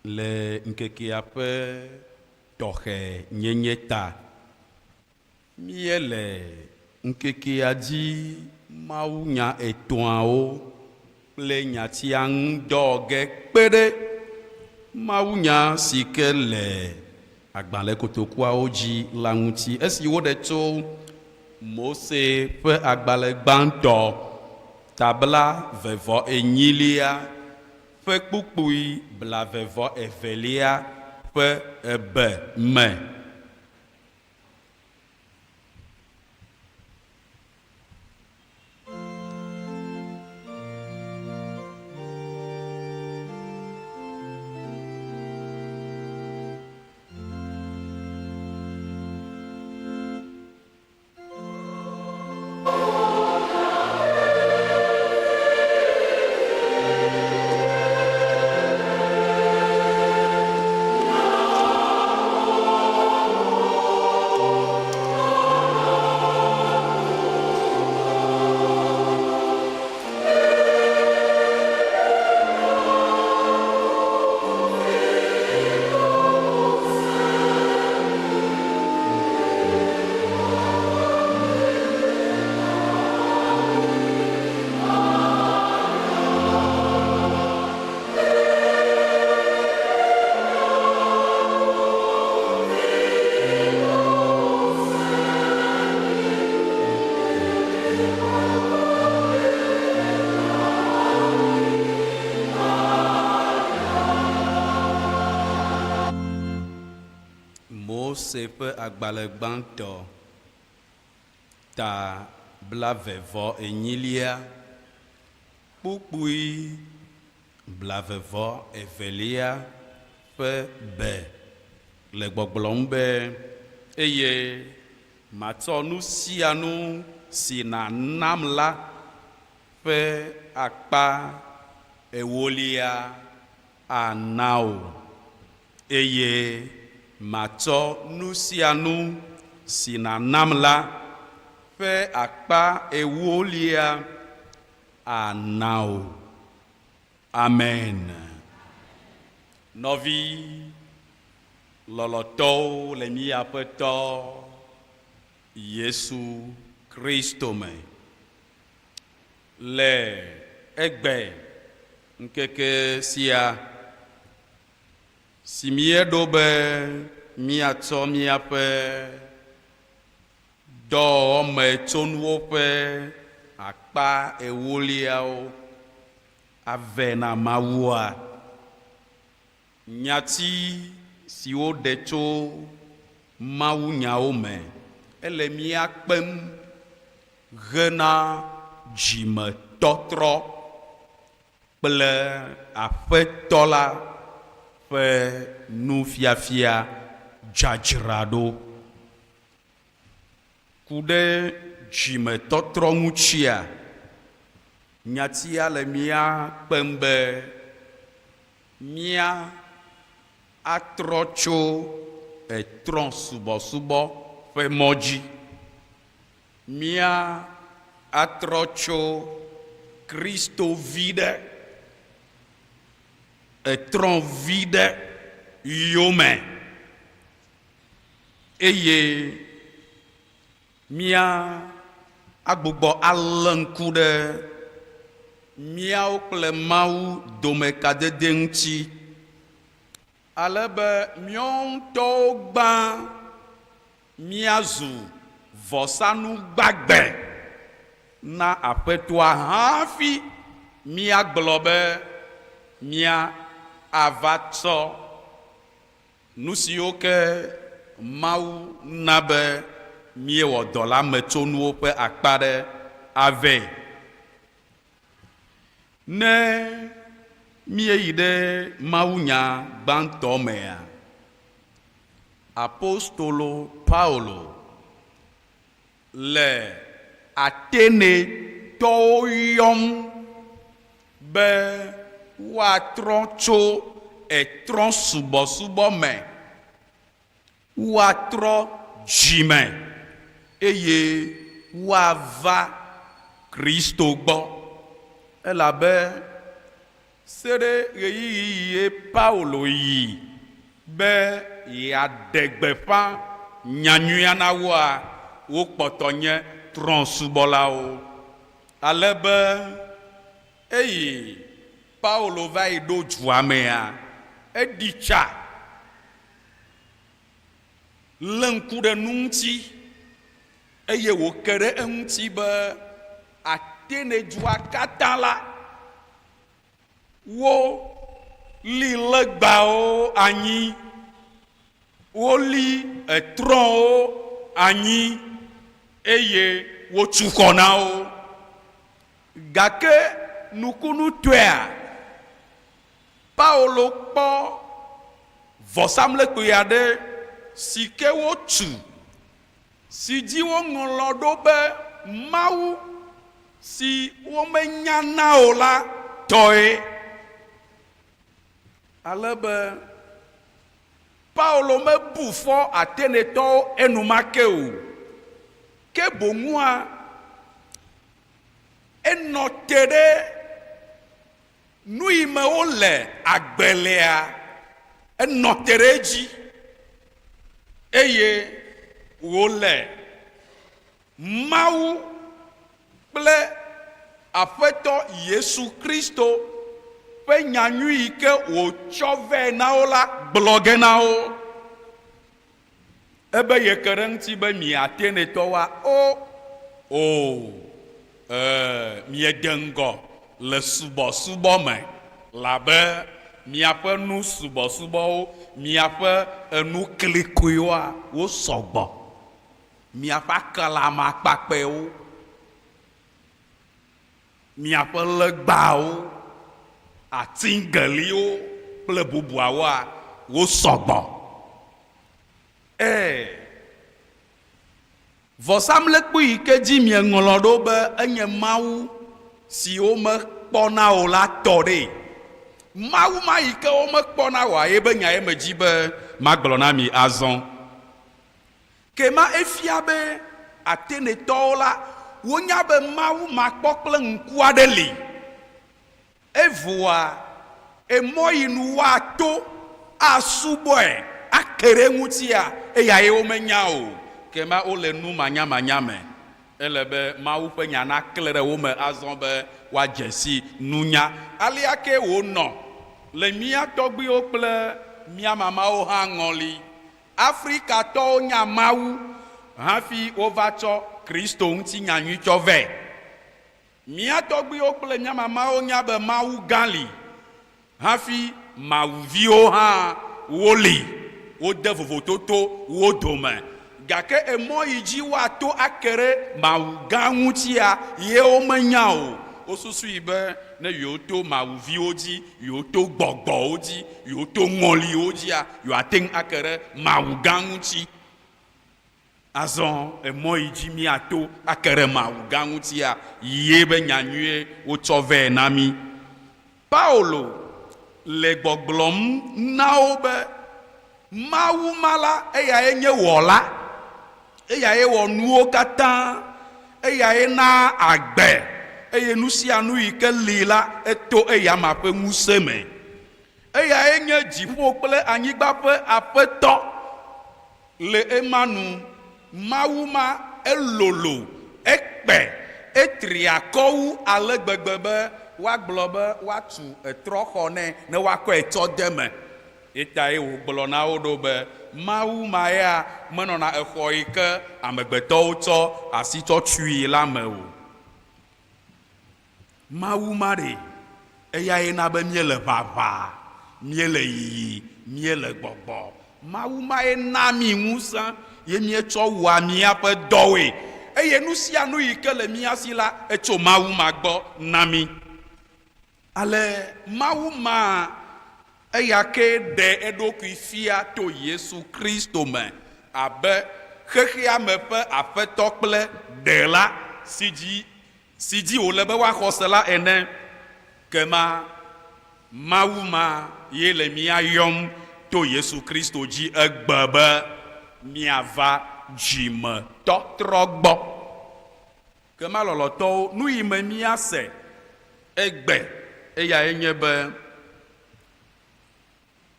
Le ŋkekea ƒe tɔxɛnyenye ta, míele ŋkekea dzi mawunya etɔ̃awo kple nyatia ŋu dɔ ge kpe ɖe mawunya si ke le agbalẽ kotokuawo dzi la ŋuti. Esi woɖe tso Mose ƒe agbalẽ gbãtɔ ta bla vɔ enyilia ƒe kpukpui blave vɔ evelia ƒe ebe me. Mose ƒe agbalẽ gbãtɔ ta blave vɔ enyilia kpukpui blave vɔ evelia ƒe be le gbɔgblɔm be, Eye matsɔ nu sia nu si nànam la ƒe akpa ewolia ana wò, eye matsɔ nu sia nu si nànam la ƒe akpa ewolia ana wò. Amen. Nɔvi lɔlɔ̃tɔwo le mía Aƒetɔ Yesu Kristo me, le egbe ŋkeke sia si míeɖo be míatsɔ míaƒe dɔwɔmetsonuwo ƒe akpa ewoliawo avɛ na Mawua, nyati siwo ɖe tso mawunyawo me ele mía kpem hena dzimetɔtrɔ kple Aƒetɔ la ƒe nufiafia dzadzraɖo. Ku ɖe dzimetɔtrɔ ŋutia, nyatia le mía kpem be mía atrɔ tso etrɔ̃subɔsubɔ ƒe mɔ dzi. Mía atrɔ tso Kristo vi ɖe etrɔ̃ vi ɖe yome eye mía agbugbɔ alé ŋku ɖe míawo kple Mawu dome kadede ŋuti, ale be míawo ŋutɔwo gbã míazu vɔsanu gbagbe na Aƒetɔa hafi míagblɔ be mía ava tsɔ nu siwo ke Mawu na be míewɔ dɔ la me tsonuwo ƒe akpa ɖe avɛ. Ne míeyi ɖe mawunya gbãtɔ mea, apostolo Paulo le Atenetɔwo yɔm be woatrɔ tso etrɔ̃subɔsubɔ me, woatrɔ dzime eye woava Kristo gbɔ, elabe. Se ɖe ɣeyiɣi ye Paulo yi be yeaɖe gbeƒã nyanyuia na woa, wokpɔtɔ nye trɔ̃subɔlawo. Ale be eyi Paulo va yi ɖo dua mea, eɖi tsa lé ŋku ɖe nu ŋuti eye wòke ɖe eŋuti be Atene dua katã la, woli legbawo anyi, woli etrɔ̃wo anyi eye wotu xɔ na wo. Gake nukunutɔea, Paulo kpɔ vɔsamlekpui aɖe si ke wotu, si dzi woŋlɔ ɖo be Mawu si womenyana o la tɔe. Ale be Paulo mebu fɔ Atenetɔwo enumake o, ke boŋua, enɔ te ɖe Nu yi me wole agbe lea, enɔ te ɖe edzi eye wòle Mawu kple Aƒetɔ Yesu Kristo ƒe nyanyui yi ke wòtsɔ vɛ na wo la gblɔ ge na wo. Ebe yeke ɖe eŋuti be mi Atenetɔwoa, o, o, e, miede ŋgɔ le subɔsubɔ me, labe miaƒe nu subɔsubɔwo, miaƒe enu klikoewoa, wo sɔgbɔ, miaƒe aklama kpakpɛwo, miaƒe legbawo, atingeliwo kple bubuawoa, wo sɔgbɔ. Ẽ, vɔsamlekpui yi ke dzi mieŋlɔ ɖo be enye Mawu si womekpɔna o la tɔ ɖe. Mawu ma yi ke womekpɔna oa ye be nya ye medzi be magblɔ na mi azɔ. Ke ma efia be Atenetɔwo la, wonya be Mawu makpɔ kple ŋku aɖe li. Evoa, emɔ yi nu woato asubɔe ake ɖe eŋutia, eyae womenya o. Ke ma wole nu manyamanya me. Ele be Mawu ƒe nya naklẽ ɖe wo me azɔ be woadze si nunya. Alea kee wònɔ le mía tɔgbuiwo kple mía mamawo hã ŋɔli. Afrikatɔwo nya Mawu hafi wova tsɔ Kristo ŋuti nyanyui tsɔ vɛ. Mía tɔgbuiwo kple mía mamawo nya be Mawu gã li hafi Mawuviwo hã woli. Wode vovototo wo dome. Gake emɔ yi dzi woato ake ɖe Mawu gã ŋutia ye womenya o. Wosusui be ne yewoto Mawuviwo dzi, yewoto gbɔgbɔwo dzi, yewoto ŋɔliwo dzia, yewoate ŋu ake ɖe Mawu gã ŋuti. Azɔ emɔ yi dzi míato ake ɖe Mawu gã ŋutia, ye be nya nyuie wotsɔ vɛ na mí. Paulo le gbɔgblɔm na wo be Mawu ma la, eyae nye Wɔla, eyae wɔ nuwo katã, eyae na agbe, eye nu sia nu yi ke li la, eto eyama ƒe ŋusẽ me. Eyae nye dziƒo kple anyigba ƒe Aƒetɔ. Le ema nu, Mawu ma elolo, ekpe, etri akɔ wu ale gbegbe be woagblɔ be woatu etrɔxɔ nɛ ne woakɔe tsɔ de eme. Etae wògblɔ na wo ɖo be, Mawu ma ya menɔna exɔ yi ke amegbetɔwo tsɔ asi tsɔ tui la me o. Mawu ma ɖe, eyae na be míele ʋaʋã, míele yiyi, míele gbɔgbɔ. Mawu mae na mí ŋusẽ ye míetsɔ wɔa míaƒe dɔwoe. Eye nu sia nu yi ke le mía si la, etso Mawu ma gbɔ na mí. Ale Mawu ma eya kee ɖe eɖokui fia to Yesu Kristo me abe xexea me ƒe Aƒetɔ kple Ɖela si dzi si dzi wòle be woaxɔ se la ene. Ke ma Mawu ma ye le mía yɔm to Yesu Kristo dzi egbe be míava dzimetɔtrɔ gbɔ. Ke ma lɔlɔ̃tɔwo, nu yi me míase egbe eyae nye be.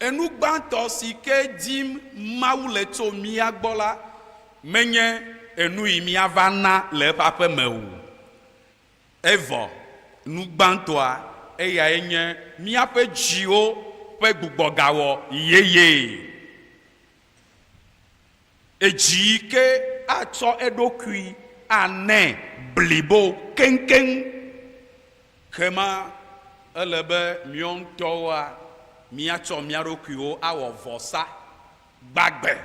Enu gbãtɔ si ke dim Mawu le tso mía gbɔ la menye enu yi míava na le eƒe aƒe me o. Evɔ nu gbãtɔa eyae nye míaƒe dziwo ƒe gbugbɔgawɔ yeyee. Edzi yi ke atsɔ eɖokui anɛ blibo keŋkeŋ. Kema ele be míɔ ŋutɔwoa míatsɔ mía ɖokuiwo awɔ vɔsa gbagbe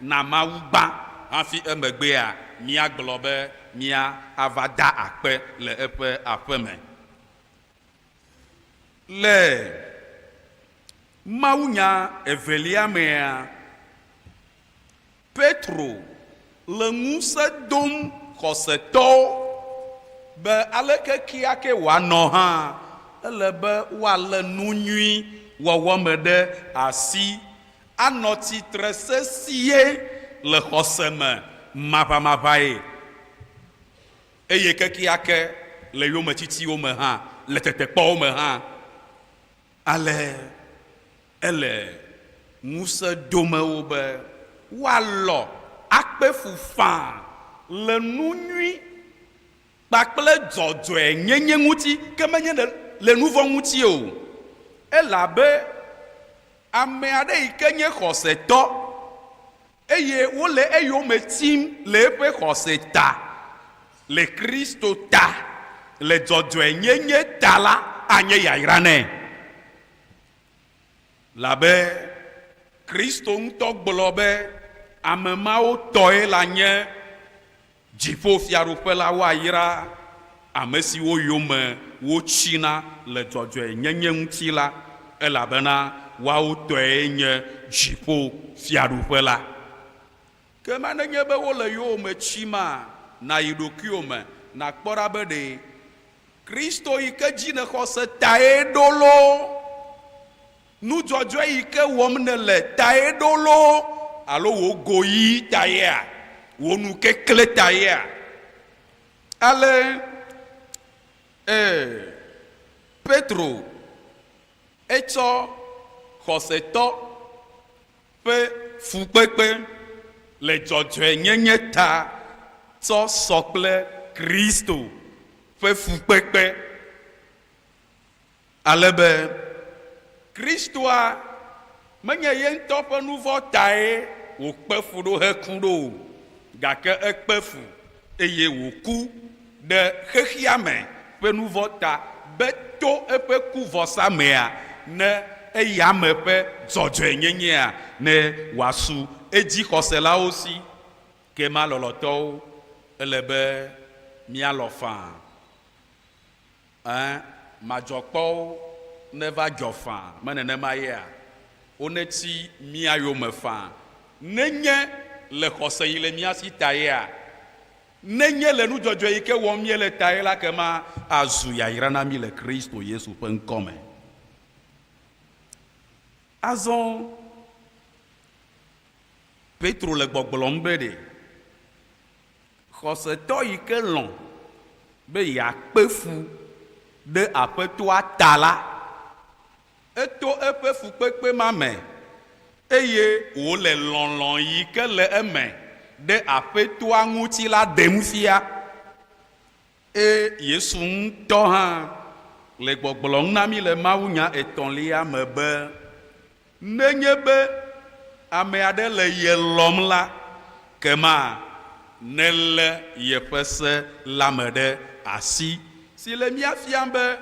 na Mawu gbã hafi emegbea míagblɔ be mía ava da akpe le eƒe aƒeme. Le mawunya evelia mea, Petro le ŋusẽ dom xɔsetɔwo be aleke keake wòanɔ hã, ele be woalé nu nyui wɔwɔ me ɖe asi anɔ tsitre sesĩe le xɔse me maʋamaʋãe. Eye kekeake le yometitiwo me hã, le tetekpɔwo me hã. Ale ele ŋusẽ dome wo be woalɔ akpe fu faa le nu nyui kpakple dzɔdzɔenyenye ŋuti, ke menye le nu vɔ̃ ŋuti o. Elabe ame aɖe yi ke nye xɔsetɔ Eye wole eyome tim le eƒe xɔse ta, le Kristo ta, le dzɔdzɔenyenye ta la, anye yayra nɛ. Labe Kristo ŋutɔ gblɔ be ame mawo tɔe lanye Dziƒofiaɖuƒe la, woayra ame siwo yome wotsina le dzɔdzɔenyenye ŋuti la, elabena woawo tɔe nye dziƒofiaɖuƒe la. Ke ma nenye be wole yowòme tsima, nàyi ɖokuiwò me nàkpɔ ɖa be ɖe Kristo yi ke dzi nèxɔ se tae ɖo loo, nu dzɔdzɔe yi ke wɔm nèle tae ɖo loo, alo wò goyiyi taea, wò nukekle taea? Ale ee, Petro etsɔ xɔsetɔ ƒe fukpekpe le dzɔdzɔenyenye ta tsɔ sɔ kple Kristo ƒe fukpekpe. Ale be Kristoa menye ye ŋutɔ ƒe nu vɔ̃ tae wòkpe fu ɖo heku ɖo o, gake ekpe fu eye wòku ɖe xexea me ƒe nu vɔ̃ ta be to eƒe ku vɔsa mea, ne eya ame ƒe dzɔdzɔenyenyea ne wòasu edzixɔselawo si. Ke ma lɔlɔ̃tɔwo, ele be míalɔ̃ faa. Ẽ, madzɔkpɔwo neva dzɔ faa, me nenema yea? Wonetsi mía yome faa, nenye le xɔse yi le mía si ta yea? Nenye le nu dzɔdzɔe yi ke wɔm míele tae la, kema azu yayra na mí le Kristo Yesu ƒe ŋkɔ me. Azɔ Petro le gbɔgblɔm be ɖe Xɔsetɔ yi ke lɔ̃ be yeakpe fu ɖe Aƒetɔa ta la, eto eƒe fukpekpe ma me eye wòle lɔlɔ̃ yi ke le eme ɖe Aƒetɔa ŋuti la ɖem fia. Eye Yesu ŋutɔ hã le gbɔgblɔm na mí le mawunya etɔ̃lia me be, Nenye be ame aɖe le ye lɔ̃m la, kema nelé yeƒe se la me ɖe asi, si le mía fiam be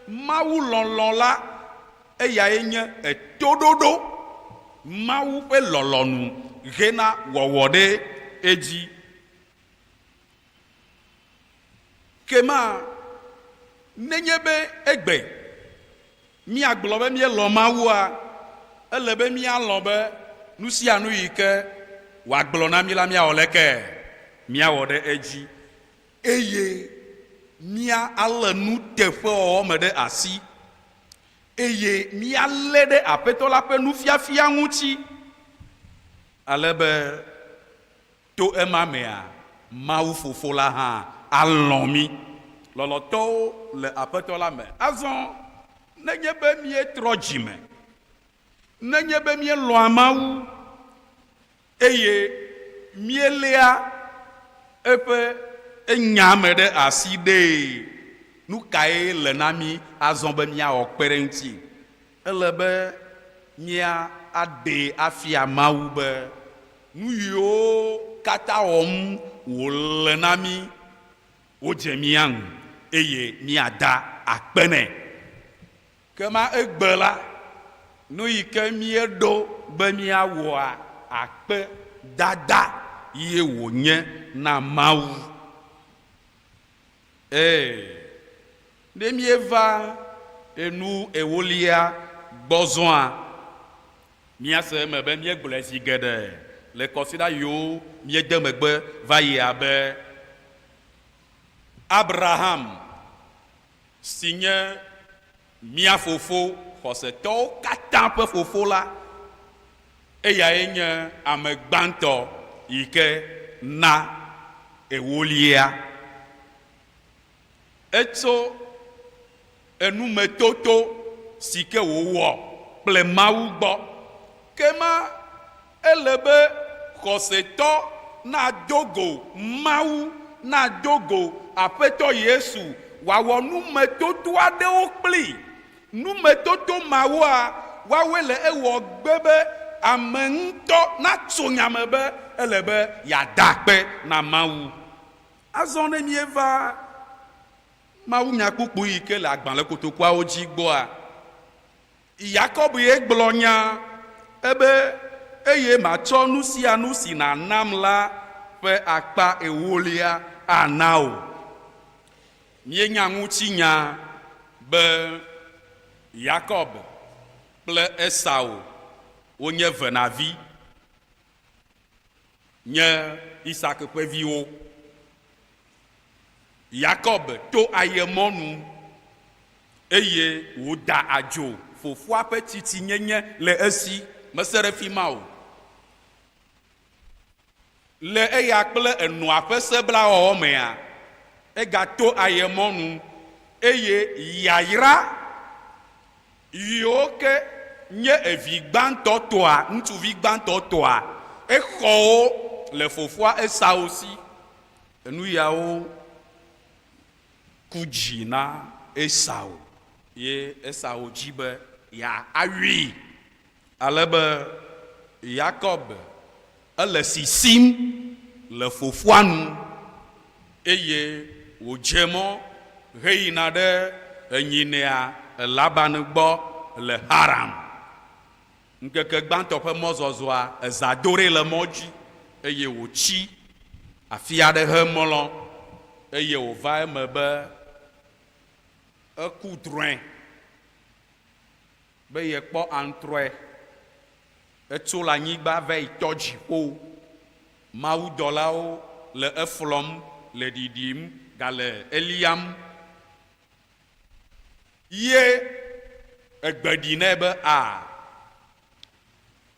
Mawu lɔlɔ̃ la, eyae nye etoɖoɖo Mawu ƒe lɔlɔ̃nu hena wɔwɔ ɖe edzi. Kema nenye be egbe míagblɔ be míelɔ̃ Mawua, ele be míalɔ̃ be nu sia nu yi ke wòagblɔ na mí la míawɔ leke? Míawɔ ɖe edzi eye míalé nuteƒewɔwɔ me ɖe asi eye míalé ɖe Aƒetɔ la ƒe nufiafia ŋuti ale be To ema mea, Mawu Fofo la hã alɔ̃ mí, lɔlɔ̃tɔwo le Aƒetɔ la me. Azɔ, nenye be míetrɔ dzi me, Nenye be míelɔ̃a Mawu eye míeléa eƒe Nya me ɖe asi ɖee, nu kae le na mí azɔ be míawɔ kpe ɖe eŋuti? Ele be míaɖee afia Mawu be nu yiwo katã wɔm wòle na mí wodze mía ŋu eye míada akpe nɛ. Ke ma egbe la, nu yi ke míeɖo be míawɔa akpe dada ye wònye na Mawu. Ee, ne míeva enu ewolia gbɔ zɔa, míase eme be míegblɔe zi geɖe le kɔsiɖa yiwo míede megbe va yia be, Abraham si nye mía fofo xɔsetɔwo katã ƒe fofo la, eyae nye ame gbãtɔ yi ke na ewolia. Etso enumetoto si ke wòwɔ kple Mawu gbɔ. Ke ma ele be xɔsetɔ nado go Mawu, nado go Aƒetɔ Yesu, wòawɔ numetoto aɖewo kplii. Numetoto mawoa, woawoe le ewɔ gbe be ame ŋutɔ natso nya me be ele be yeada akpe na Mawu. Azɔ ne míeva mawunyakpukpui yi ke le agbalẽ kotokuawo dzi gbɔa, Yakob ye gblɔ nya ebe, Eye matsɔ nu sia nu si nànam la ƒe akpa ewolia ana wò. Míenya ŋutinya be Yakob kple Esau wonye venavi, nye Isak ƒe viwo. Yakob to ayemɔ nu eye wòda adzo fofoa ƒe tsitsinyenye le esi. Mese ɖe fi ma o. Le eya kple enɔa ƒe seblawɔwɔ mea, egato ayemɔ nu eye yayra yiwo ke nye evi gbãtɔ tɔa, ŋutsuvi gbãtɔ tɔa, exɔ wo le fofoa Esau si. Enu yawo ku dzi na Esau ye Esau dzi be yeawui, ale be Yakob ele sisim le fofoa nu eye wòdze mɔ heyina ɖe enyinɛa Laban gbɔ le Haran. Ŋkeke gbãtɔ ƒe mɔzɔzɔa, eza do ɖee le mɔ dzi eye wòtsi afi aɖe hemlɔ eye wòva eme be eku drɔ̃e be yekpɔ aŋutrɔe. Etso le anyigba va yi tɔ dziƒo. Mawudɔlawo le eflɔm, le ɖiɖim, gale eliam. Ye egbe ɖi nɛ be, A!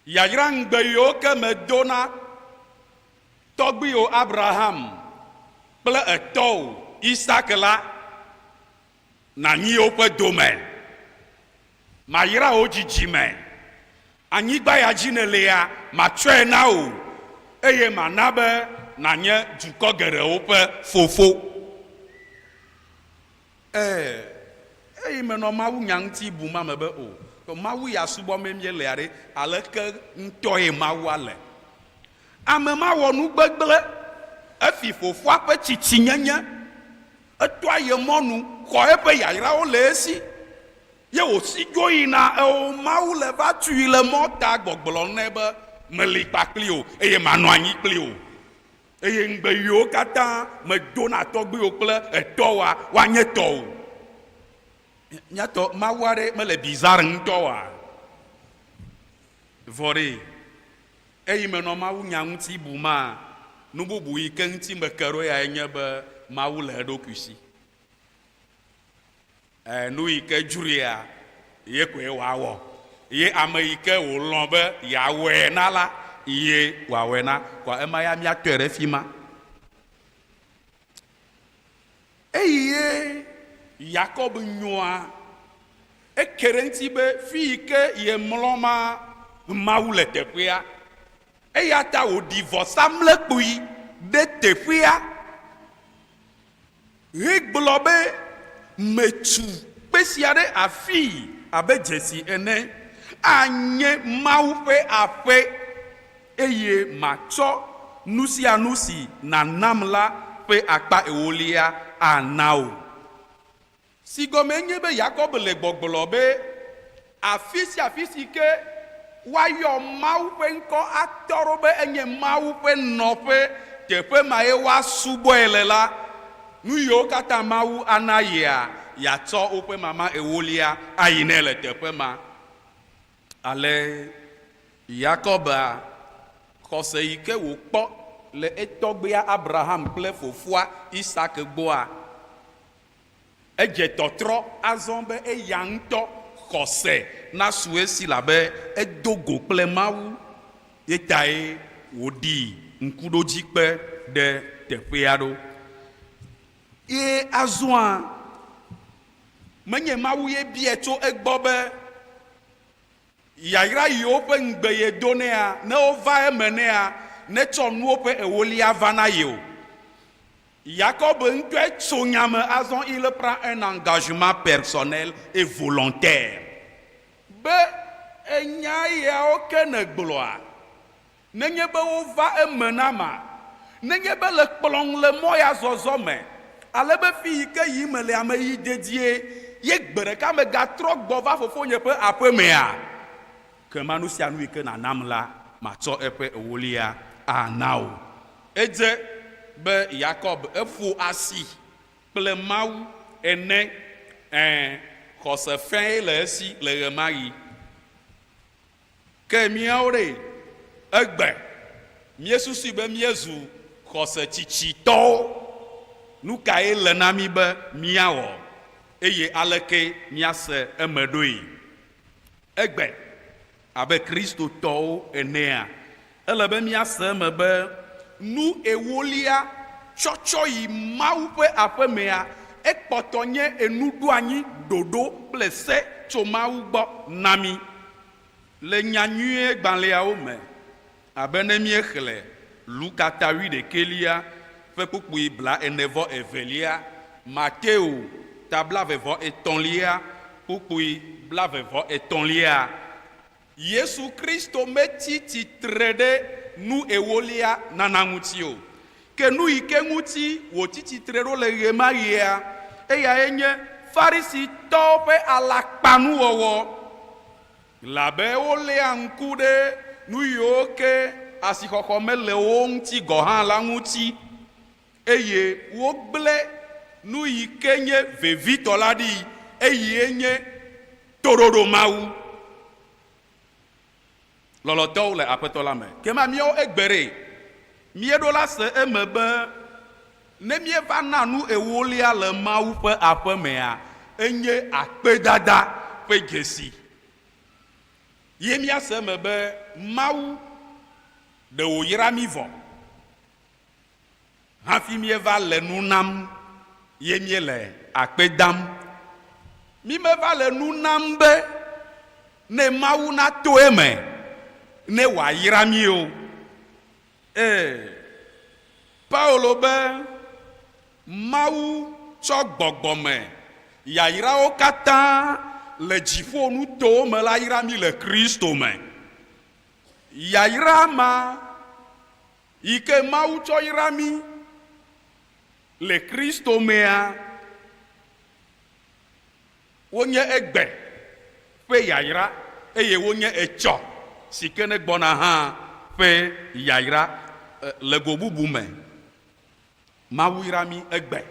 Yayra ŋugbe yiwo ke medo na tɔgbuiwò Abraham kple etɔwò Isak la, nanyi woƒe dome. Mayra wò dzidzime. Anyigba ya dzi nèlea, matsɔe na wò, eye mana be nànye dukɔ geɖewo ƒe fofo. Ẽ, eyi menɔ mawunya ŋuti bum ame be o, ke Mawu ya subɔmee míelea ɖe, aleke ŋutɔe Mawua le? Ame ma wɔ nu gbegblẽ, efi fofoa ƒe tsitsinyenye, etoa ye mɔnu, xɔ eƒe yayrawo le esi, ye wòsi dzo yina eo Mawu le va tui le mɔ ta gbɔgblɔm nɛ be, Meli kpakpli wò, eye manɔ anyi kpli wò. Eye ŋugbe yiwo katã medo na tɔgbuiwò kple etɔwòa, woanye tɔwò. Mía tɔ Mawu aɖe mele bizarre ŋutɔ oa? Vɔ ɖe, eyi menɔ mawunya ŋuti buma, nu bubu yi ke ŋuti meke ɖo yae nye be Mawu le eɖokui si. Ẽ, nu yi ke dzroea, ye koe wòawɔ. Ye ame yi ke wòlɔ̃ be yeawɔe na la, ye wòawɔe na. Kɔa ema ya míatɔe ɖe fi ma. Eyi ye Yakob nyoa, eke ɖe eŋuti be fi yi ke yemlɔ ma. Mawu le teƒea. Eya ta wòɖi vɔsamlekpui ɖe teƒea hegblɔ be, Metu kpe sia ɖe afii abe dzesi ene, anye Mawu ƒe aƒe, eye matsɔ nu sia nu si nànam la ƒe akpa ewolia ana wò. Si gɔmee nye be Yakob le gbɔgblɔ be afi sia afi si ke woayɔ Mawu ƒe ŋkɔ atɔ ɖo be enye Mawu ƒe nɔƒe, teƒe mae woasubɔe le la, nu yiwo katã Mawu ana yea, yeatsɔ woƒe mama ewolia ayi nɛ le teƒe ma. Ale Yakob xɔse yi ke wòkpɔ le etɔgbuia Abraham kple fofoa Isak gbɔa, Edze tɔtrɔ azɔ be eya ŋutɔ xɔse nasu esi labe edo go kple Mawu ye tae wòɖi ŋkuɖodzikpe ɖe teƒea ɖo. Ye azɔa, menye Mawu ye biae tso egbɔ be yayra yiwo ƒe ŋugbe yedo nɛa, ne wova eme nɛa, netsɔ nuwo ƒe ewolia va na ye o. Yakob ŋutɔe tso nya me azɔ, il prend un engagement personnel et volontaire, be enya yawo ke nègblɔa, nenye be wova eme nama, nenye be le kplɔŋ le mɔ ya zɔzɔ me, ale be fi yi ke yim mele ame yi dedie, ye gbe ɖeka megatrɔ gbɔ va fofonye ƒe aƒe mea, kema nu sia nu yi ke nànam la, matsɔ eƒe ewolia ana wò. Edze be Yakob eƒo asi kple Mawu ene, ẽ, xɔse fẽe le esi le ɣemaɣi. Ke míawo ɖe, egbe míesusui be míezu xɔse tsitsitɔwo. Nukae le na mí be míawɔ, eye aleke míase eme ɖoe? Egbe, abe Kristotɔwo enea, ele be míase eme be nu ewolia tsɔtsɔ yi Mawu ƒe aƒe mea, ekpɔtɔ nye enuɖoanyi ɖoɖo kple se tso Mawu gbɔ na mí. Le Nya Nyuie gbalẽawo me, abe ne míexlẽ Luka ta wuiɖekɛlia ƒe kpukpui blaene-vɔ-evelia, Mateo ta blaeve-vɔ-etɔ̃lia kpukpui blaeve-vɔ-etɔ̃lia, Yesu Kristo metsi tsitre ɖe nu ewolia nana ŋuti o. Ke nu yi ke ŋuti wòtsi tsitre ɖo le ɣemaɣia, eyae nye Farisitɔwo ƒe alakpanuwɔwɔ. Labe woléa ŋku ɖe nu yiwo ke asixɔxɔ mele wo ŋuti gɔ̃ hã la ŋuti, eye wogblẽ nu yi ke nye vevitɔ la ɖi, eye nye toɖoɖo Mawu. Lɔlɔ̃tɔwo le Aƒetɔ la me. Ke ma míawo egbe ɖe, míeɖo la se eme be ne míeva na nu ewolia le Mawu ƒe aƒe mea, enye akpedada ƒe dzesi. Ye míase eme be Mawu ɖe wòyra mí vɔ hafi míeva le nu nam ye míele akpe dam. Mímeva le nu nam be ne Mawu nato eme ne wòayra mí o. Ee, Paulo be, Mawu tsɔ gbɔgbɔ me yayrawo katã le dziƒo nutowo me la yra mí le Kristo me. Yayra ma yi ke Mawu tsɔ yra mí le Kristo mea, wonye egbe ƒe yayra eye wonye etsɔ si ke negbɔna hã ƒe yayra le go bubu me. Mawu yra mí egbe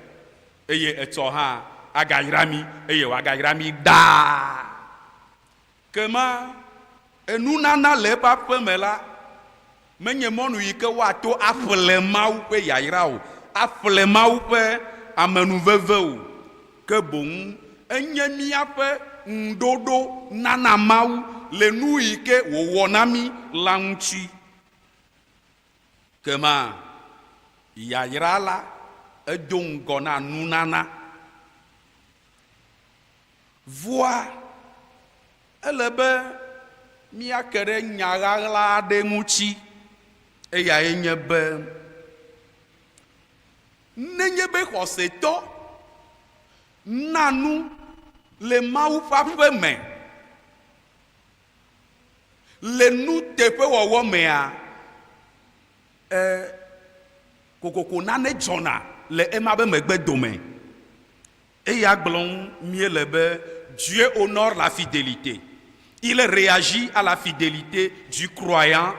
eye etsɔ hã agayra mí eye wòagayra mí ɖaa. Ke ma enunana le eƒe aƒe me la menye mɔnu yi ke woato aƒle Mawu ƒe yayra o, aƒle Mawu ƒe amenuveve o, ke boŋ enye míaƒe ŋuɖoɖo nana Mawu le nu yi ke wòwɔ na mí la ŋuti. Ke ma yayra la edo ŋgɔ na nunana. Vɔa ele be. míake ɖe nya ɣaɣla aɖe ŋuti. Eyae nye be, nenye be xɔsetɔ na nu le Mawu ƒe aƒe me le nuteƒewɔwɔ mea, e, kokoko nane dzɔna le ema be megbe dome. Eya gblɔm míele be Dieu honore la fidélité. Il réagit à la fidélité du croyant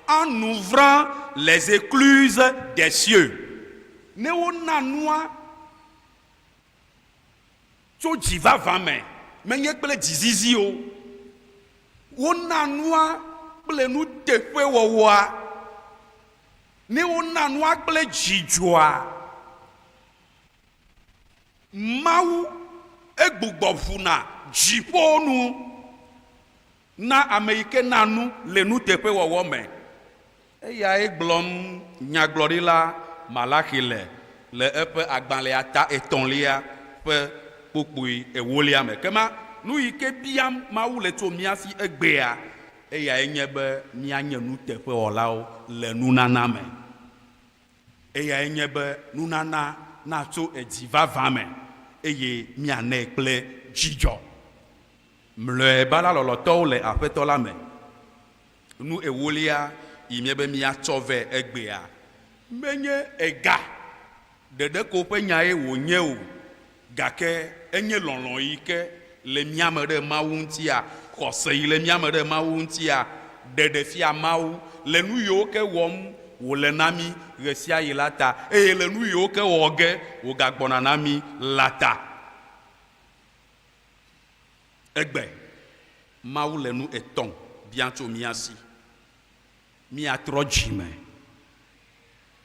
en ouvrant les écluses des cieux. Ne wona nua tso dzi vavã me, menye kple dzizizi o. Wona nua kple nuteƒewɔwɔa. Ne wona nua kple dzidzɔa, Mawu egbugbɔ ʋuna dziƒowo nu na ame yi ke na nu le nuteƒewɔwɔ me. Eyae gblɔm nyagblɔɖila Malaxi le le eƒe agbalẽa ta etɔ̃lia ƒe kpukpui ewolia me. Kema nu yi ke biam Mawu le tso mía si egbea, eyae nye be míanye nuteƒewɔlawo le nunana me. Eyae nye be nunana natso edzi vavã me eye míanɛ kple dzidzɔ. Mlɔeba la, lɔlɔ̃tɔwo le Aƒetɔ la me. Nu ewolia yi míebe míatsɔ vɛ egbea menye ega ɖeɖeko ƒe nyae wònye o, gake enye lɔlɔ̃ yi ke le mía me ɖe Mawu ŋutia, xɔse yi le mía me ɖe Mawu ŋutia, ɖeɖefia Mawu le nu yiwo ke wɔm wòle na mí ɣesiaɣi la ta, eye le nu yiwo ke wɔ ge wògagbɔna na mí la ta. Egbe, Mawu le nu etɔ̃ biam tso mía si. Míatrɔ dzime,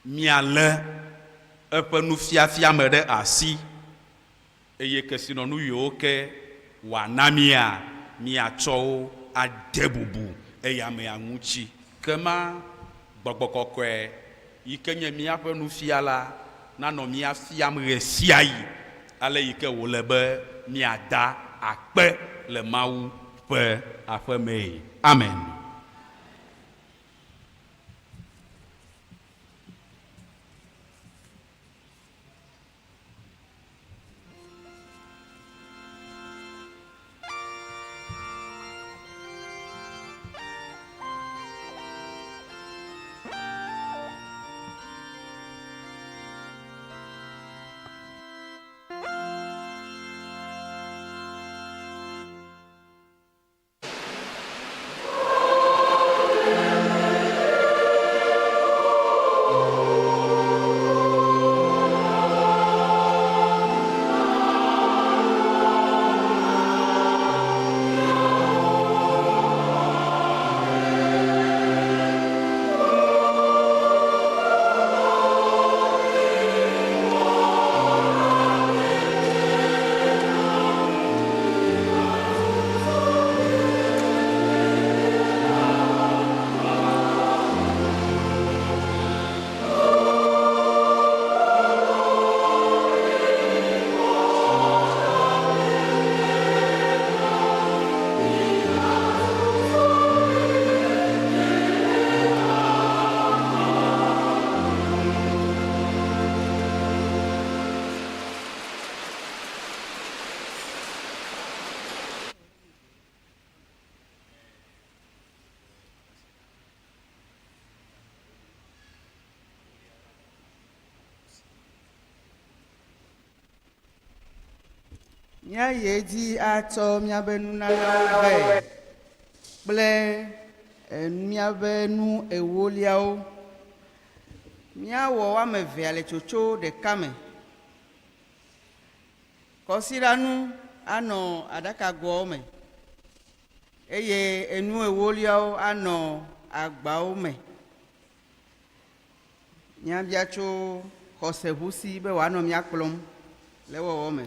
míalé eƒe nufiafia me ɖe asi, eye kesinɔnu yiwo ke wòana mía, míatsɔ wo ade bubu eya amea ŋuti. Kema Gbɔgbɔ Kɔkɔe, yi ke nye míaƒe Nufiala, nanɔ mía fiam ɣesiaɣi ale yi ke wòle be míada akpe le Mawu ƒe aƒemee. Amen. Míayi edzi atsɔ míaƒe nunanawo vɛ kple míaƒe nu ewoliawo. Míawɔ woame evea le tsotso ɖeka me. Kɔsiɖanu anɔ aɖakagoawo me eye enu ewoliawo anɔ agbawo me. Míabia tso xɔseʋu si be wòanɔ mía kplɔm le ewɔwɔ me.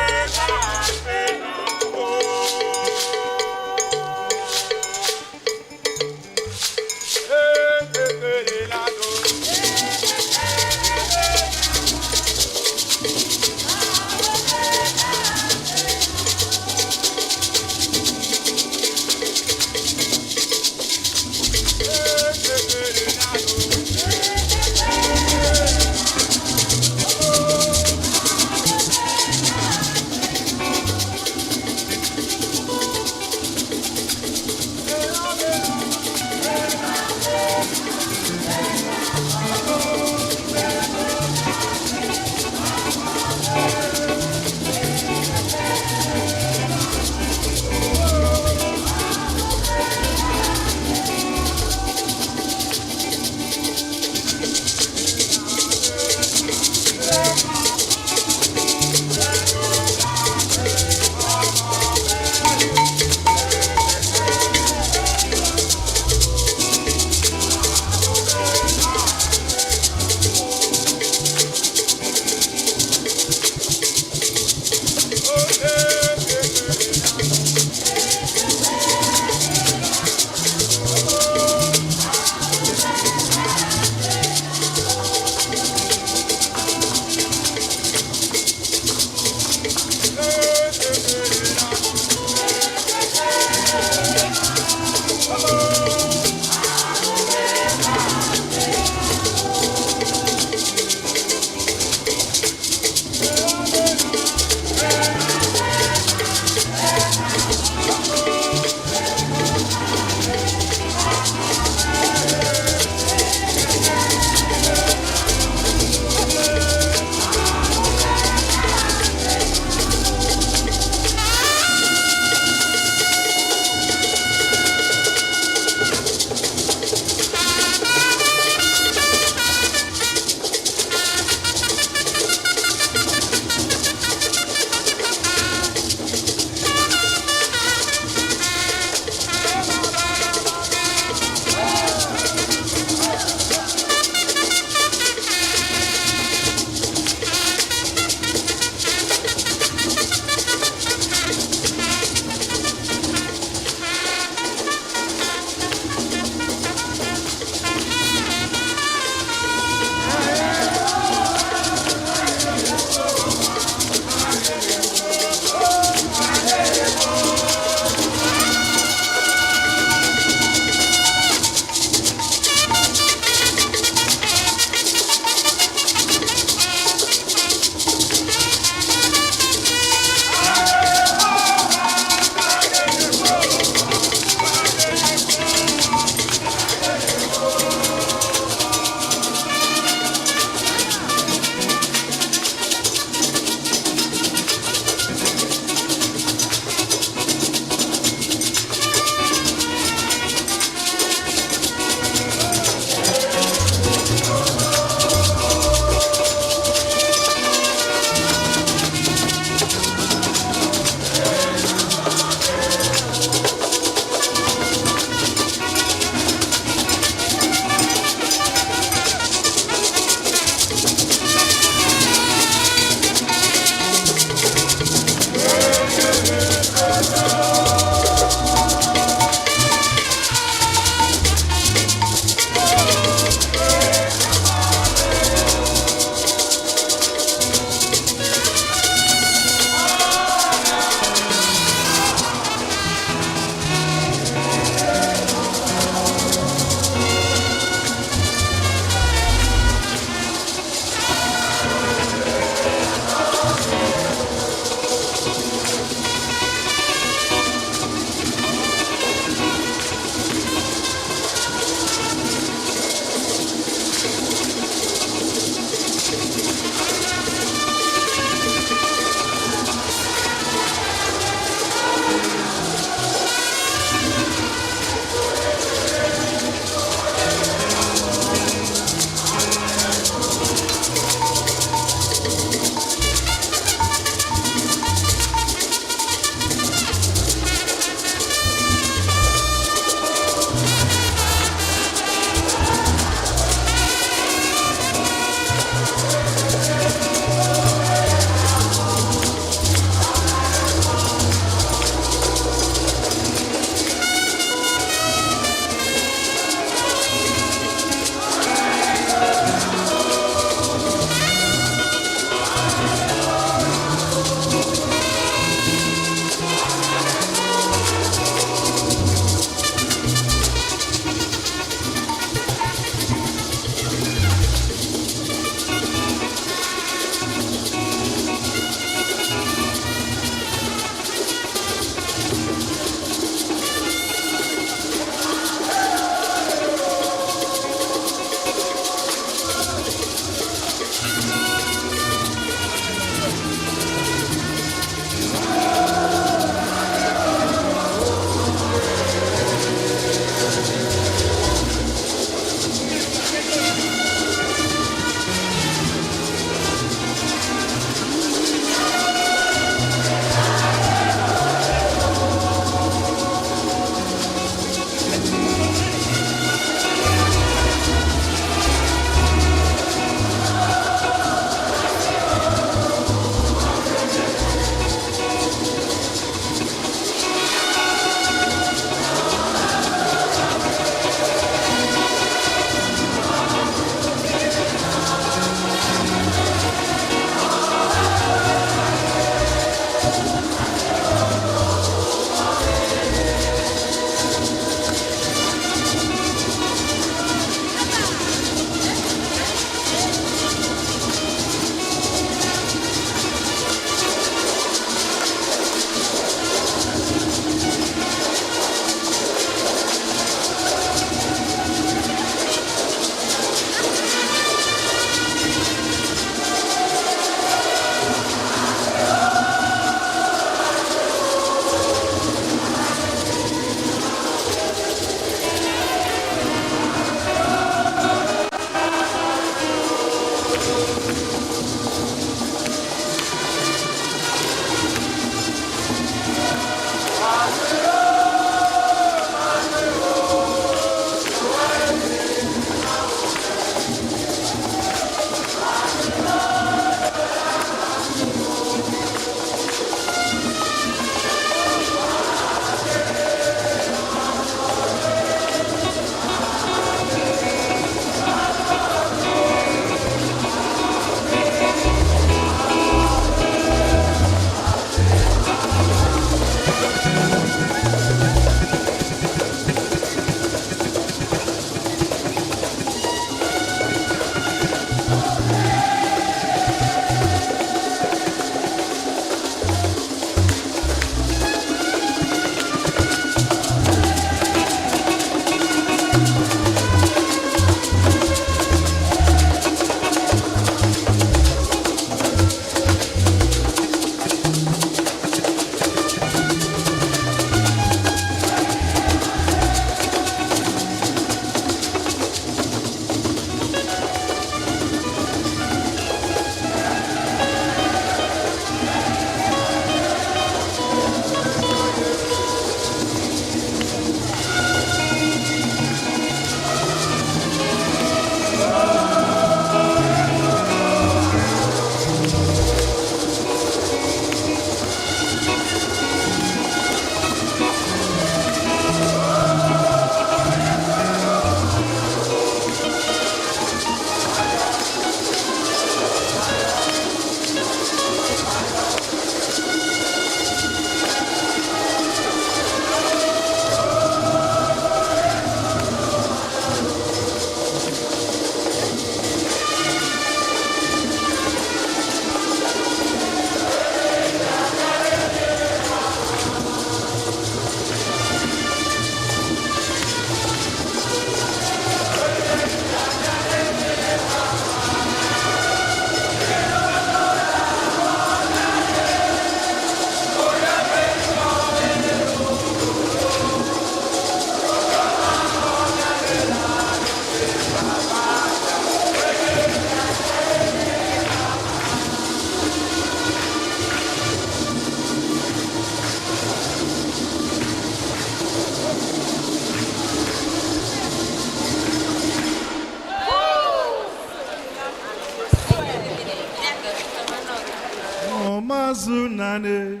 mazu nane.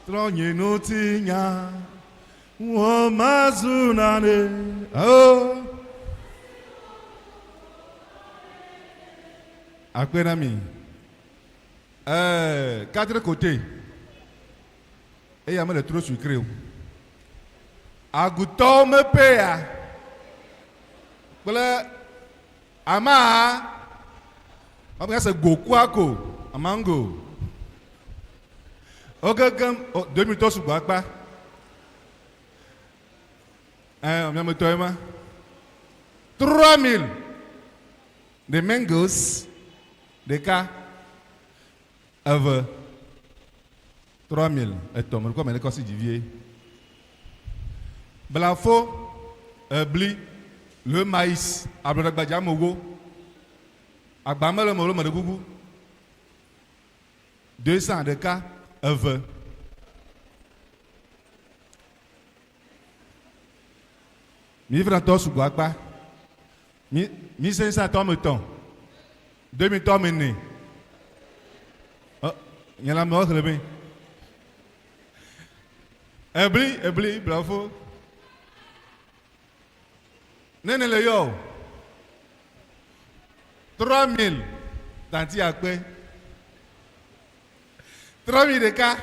Trɔ nye ŋutinya. Wò mazu nane. Oh. Akpe na mi. Quatre côtés. Eya mele trop sucré o. Agutɔwo mepea kple amaa wobe se gokua ko amango. Wo kekem o 2000 tɔ sugbɔ akpa. Ɛɛ miame tɔ ye ma. 3000 de mangoes ɖeka eve 3000 etɔ̃ me ɖekɔ me ɖekɔ si dzi vie. Blafo ebli le maïs ablɔɖegbadza amewo agba mele eme o me ɖe gugu. 200 ɖeka eve. Mi fratɔ sugbɔ akpa. Mi mi 500 tɔ ame etɔ̃. 2000 tɔ ame ene. Ɔ nye la amewo xlẽ be. Ebli ebli blafo. Nene le yɔ o. 3000 tanti akpe. 3000 ɖeka.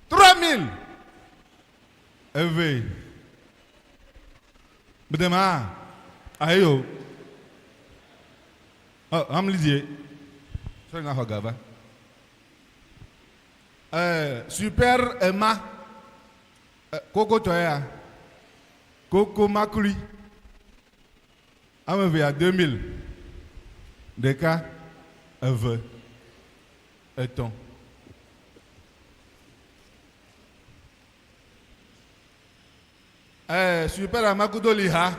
3000 eve. Bedema ayo. Ɔ amli die. Sɔrɔ na xɔ gava. Super ema. Koko tɔ ya. Koko maklui. Ame eve ya 2000. Ɖeka, eve, etɔ̃. Super ema kudo liha.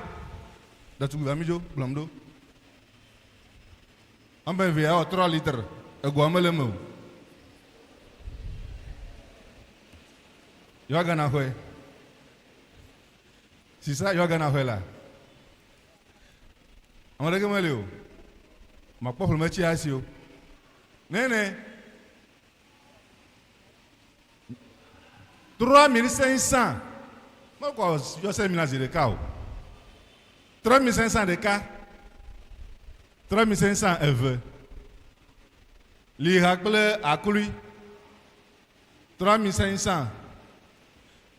Ɖetugbi va mi dzo gblɔm ɖo. Ame eve ya wɔ 3 litre. Egoa mele eme o. Yewoa gana xɔe. Sisa yewoa gana xɔe la. Ame ɖeke meli o. Makpɔ ƒlemetsi asi o. Nene. 3500. Mekɔ yɔ 5000 zi ɖeka o. 3500 ɖeka. 3500 eve. Liha kple aklui. 3500.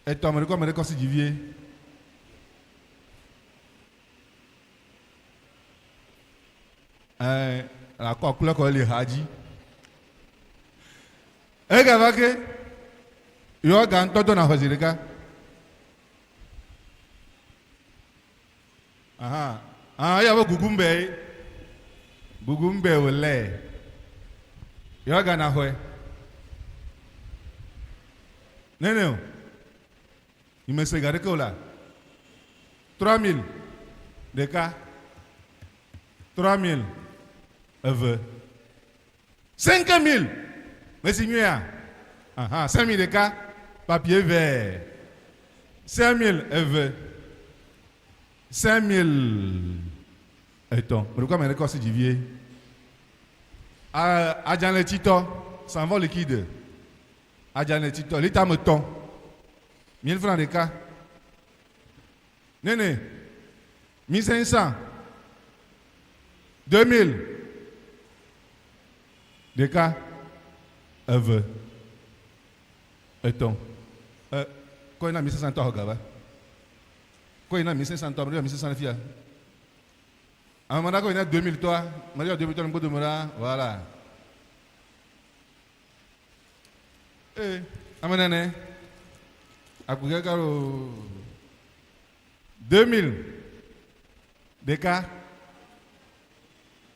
Etɔ̃ ame ɖeka ame ɖeka si dzi vie. Akɔ aklui kɔ le ha dzi. Egava ke yɔ ga ŋutɔ dɔ na xɔ zi ɖeka. Aha, ah, eya be gugumbe ye. Gugumbe wòle. Yɔ ga na xɔe. Nene o. Yi me se ga ɖeke o la. 3000 ɖeka. 3000 eve. 5000. Mesi nyuia. Aha, 5000 ɖeka. Papier vert. 5000 eve. 5000 etɔ̃. Me ɖeka me ɖeka si dzi vie. Adzalẽtsitɔ, savon liquide. Adzalẽtsitɔ lita ame etɔ̃. 1000 francs ɖeka. Nene. 1500. 2000. Ɖeka. Eve. Etɔ̃. E, kɔ yi na 1500 tɔ xɔ gava. Kɔ yi na 1500 tɔ, 1500 le fia. Ame ma ɖa kɔ yi na 2000 tɔa, me ɖe 2000 tɔ le ŋgbodome ɖa, voilà. Ee, ame nene. Akpe kaka lo. 2000. Ɖeka.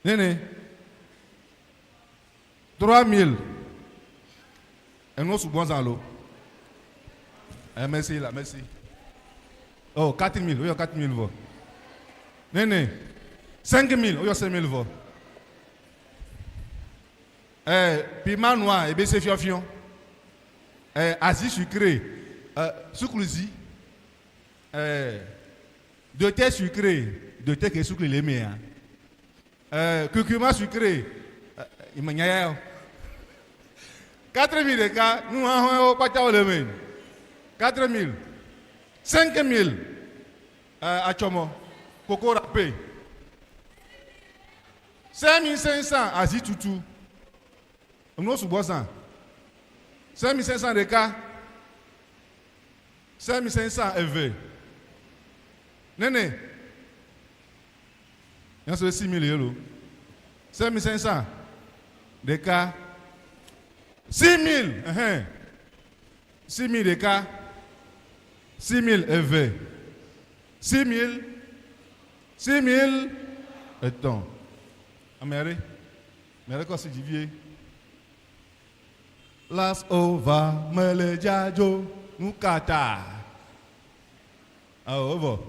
Nene. 3000. Enuwo sugbɔ zã lo. Merci la, merci. Oh, 4000, woyɔ 4000 vɔ. Nene. 5000, woyɔ 5000 vɔ. Piment noir, ebe se fiɔfiɔ. Azi sucré, sukluzi. De thé sucré, de thé ke sukli le mea. Curcuma sucré. Nye me nya ya o. 4000 ɖeka, nu hahɔewo kpata wole eme. 4000, 5000, atsɔmɔ, koko rape. 5500 azi tutu. Enuwo sugbɔ zã. 5500 ɖeka, 5500 eve. Nene. Míasɔ be 6000 ye lo. 5500 ɖeka. 6000, ɛhɛn. 6000 ɖeka. 6000 eve. 6000, 6000 etɔ̃. Ame aɖe, ame aɖe kɔ asi dzi vie. Last over mele dzadzo nukata? Ao, evɔ.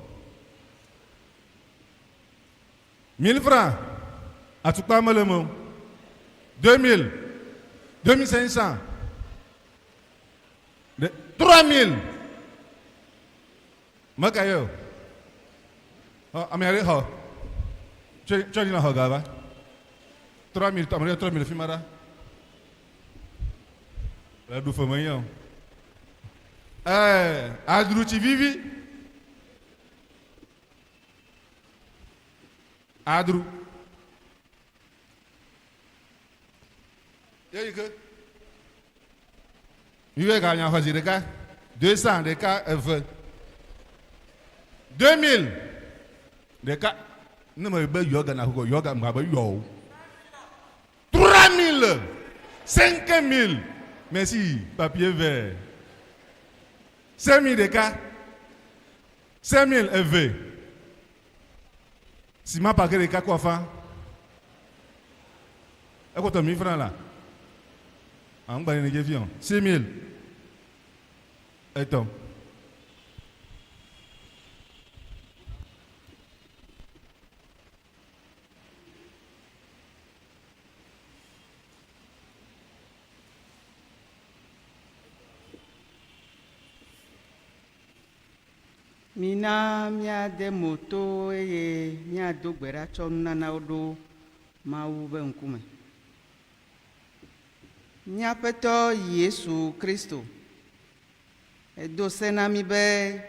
1000 francs atukpa mele eme o. 2000, 2500, ɖe 3000. Meka ye o. Ɔ, ame aɖe xɔ. Tsɔ tsɔ ɖi na xɔ ga va. 3000, ame ɖe 3000 le fi ma ɖa. Le ɖu fe me nye o. Ɛɛ, adrutsi vivi. Adru. Ye yi ke. Vive ga nya xɔ zi ɖeka. 200 ɖeka eve. 2000 ɖeka. Ne me be yɔ ga na xɔ yɔ ga ma be yɔ o. 3000, 5000. Merci, papier vert. 5000 ɖeka. 5000 eve. Ciment paquet ɖeka kɔ afã. Ekpɔtɔ 1000 francs la. Aŋgba ne dze fiɔ. 6000 etɔ̃. Mina míade mo to eye míado gbe ɖa tsɔ nunanawo ɖo Mawu ƒe ŋkume. Mía Aƒetɔ Yesu Kristo, èdo se na mí be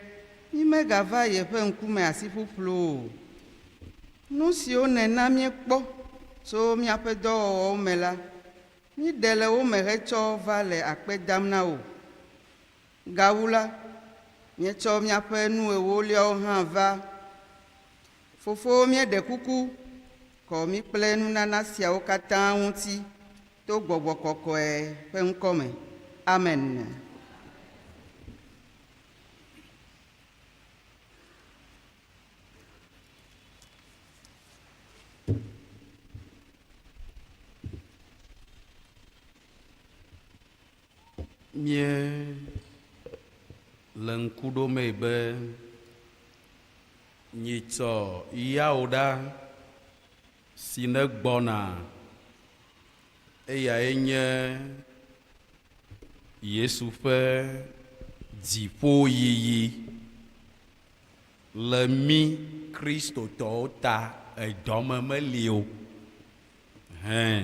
mímegava yeƒe ŋkume asi ƒuƒlu o. Nu siwo nèna míekpɔ tso míaƒe dɔwɔwɔwo me la, míɖe le wo me hetsɔ va le akpe dam na wò. Gawu la, míetsɔ míaƒe nu ewoliawo hã va. Fofo, míeɖe kuku, kɔ mí kple nunana siawo katã ŋuti to Gbɔgbɔ Kɔkɔe ƒe ŋkɔ me. Amen. Míele ŋku ɖomee be nyitsɔ Yawoɖa si negbɔna, eyae nye Yesu ƒe dziƒoyiyi le mí Kristotɔwo ta edɔme meli o. Hẽ.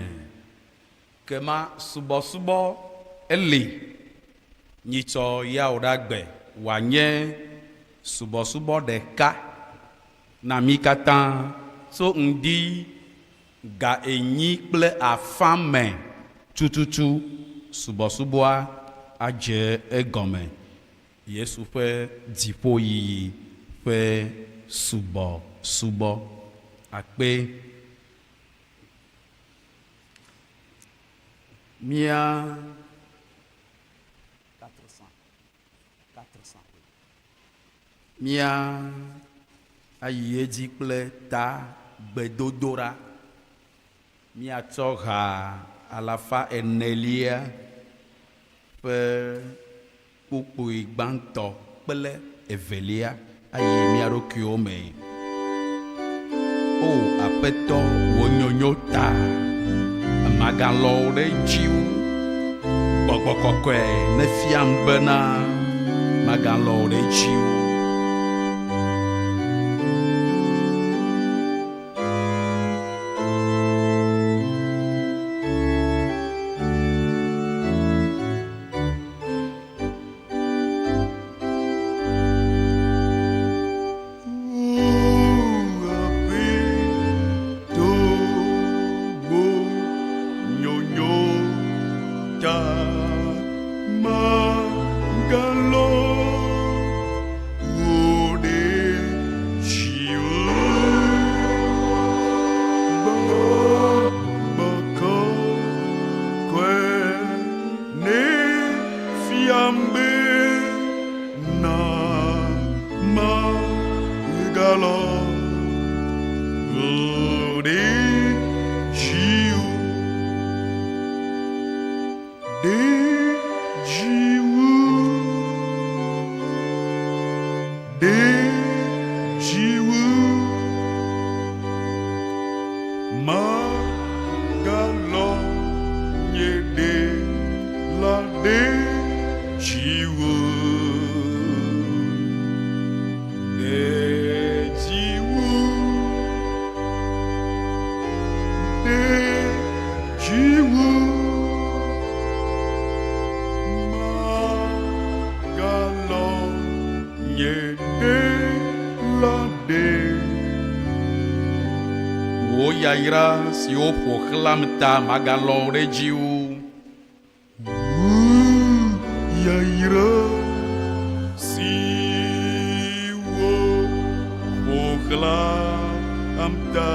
Kema subɔsubɔ eli nyitsɔ yawoɖa gbe wòanye subɔsubɔ ɖeka na mí katã tso ŋdi ga enyi kple afã me tututu subɔsubɔa adze egɔme, Yesu ƒe dziƒoyiyi ƒe subɔsubɔ. Akpe. Mía mía ayi edzi kple ta gbedodoɖa. Míatsɔ ha alafa enelia ƒe kpukpui gbãtɔ kple evelia ayi mía ɖokuiwo me. O Aƒetɔ, wò nyonyo ta, magalɔ̃ wò ɖe edzi o. Gbɔgbɔ Kɔkɔe nefiam bena magalɔ̃ wò ɖe edzi o. Ta magalɔ wò ɖe dziwò. Gbɔgbɔ kɔkɔe ne fiam be na magalɔ wò ɖe dziwò. Ɖe dziwò, ɖe dziwò, magalɔ nye ɖe la ɖe dziwò. Ɖe dziwò, ɖe dziwò, magalɔ nye ɖe la ɖe. Wò yayra siwo ƒo xlãm ta magalɔ ɖe dziwò. Wò yayra siwo ƒo xlãm ta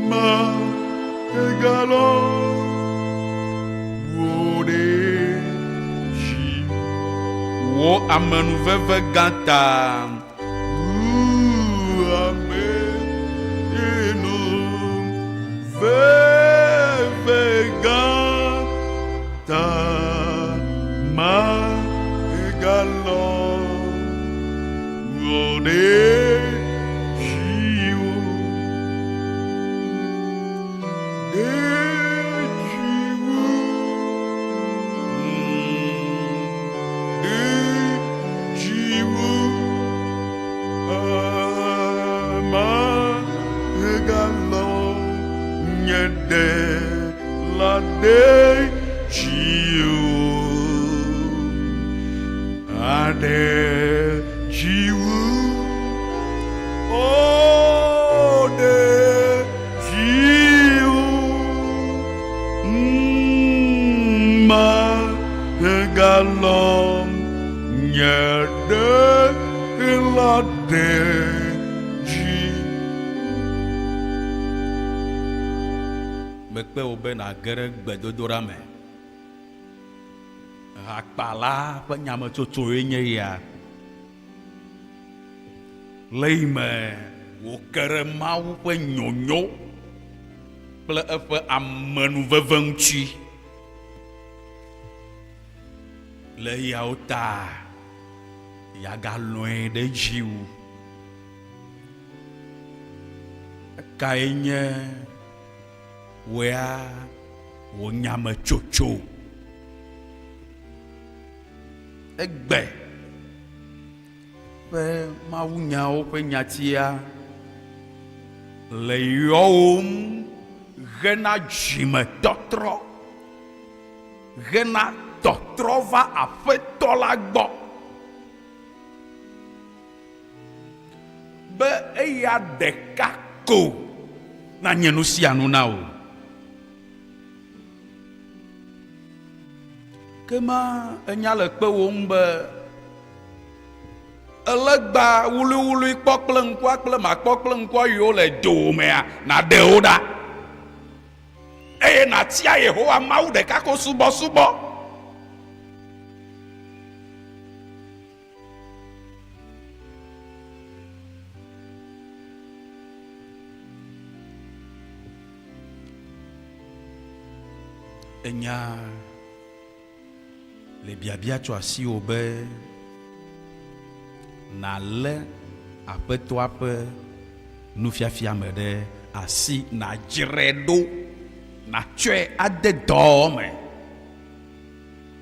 magalɔ wò ɖe dzi. Wò amenuveve gã ta. Wò amenuveve gã ta magalɔ wò ɖe dziwò. Ɖe dziwò. Ɖe dziwò. Magalɔ nye ɖe la ɖe dziwò. Aɖe dziwò. O ɖe dziwò. Magalɔ nye ɖe la ɖe dzi. Mekpe wò be nàge ɖe gbedodoɖa me. Hakpala ƒe nyametsotsoe nye ya. Le yi me wòke ɖe Mawu ƒe nyonyo kple eƒe amenuveve ŋuti. Le eyawo ta yeagalɔ̃e ɖe edzi wu. Ekae nye wòea wò nyametsotso? Egbe ƒe mawunyawo ƒe nyatia le yɔwòm hena dzimetɔtrɔ, hena tɔtrɔ va Aƒetɔ la gbɔ, be eya ɖeka ko nanye nu sia nu na wò. Ke ma enya le kpewòm be elegba wuliwuli kpɔ kple ŋkua kple makpɔ kple ŋkua yiwo le dowòmea, nàɖe wo ɖa eye nàtia Yehowa Mawu ɖeka ko subɔsubɔ. Enya le biabia tso asiwò be nàlé Aƒetɔa ƒe nufiafia me ɖe asi, nàdzrae ɖo, nàtsɔe ade dɔwɔwɔ me.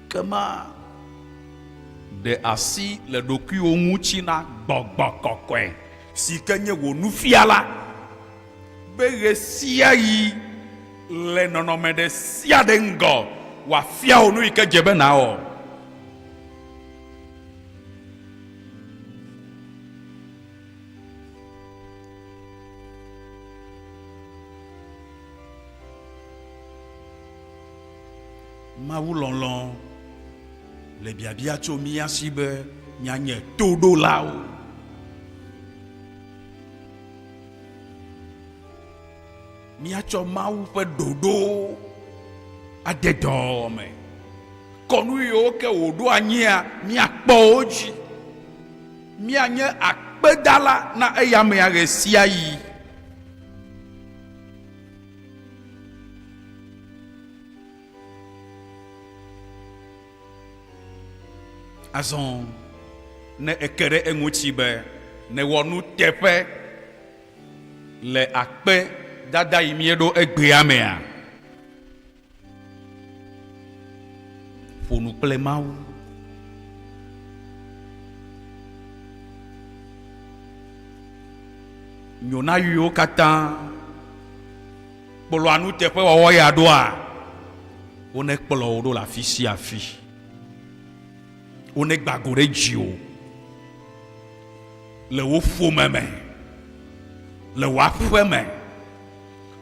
Kema ɖe asi le ɖokuiwò ŋuti na Gbɔgbɔ Kɔkɔe si ke nye wò nufiala, be ɣesiaɣi le nɔnɔme ɖe sia ɖe ŋgɔ wòafia wò nu yi ke dze be nàwɔ. Mawu lɔlɔ̃ le biabia tso mía si be míanye toɖolawo. Míatsɔ Mawu ƒe ɖoɖowo ade dɔ me. Kɔnu yiwo ke wòɖo anyia, míakpɔ wo dzi. Míanye akpedala na eya amea ɣesiaɣi. Azɔ ne èke ɖe eŋuti be nèwɔ nuteƒe le akpe dada yi míeɖo egbea mea, ƒo nu kple Mawu. Nyonayiwo katã kplɔa nuteƒewɔwɔ ya ɖoa, wonekplɔ wò ɖo le afi sia afi. Wonegba go ɖe dziwò le wò ƒome me, le wò aƒe me,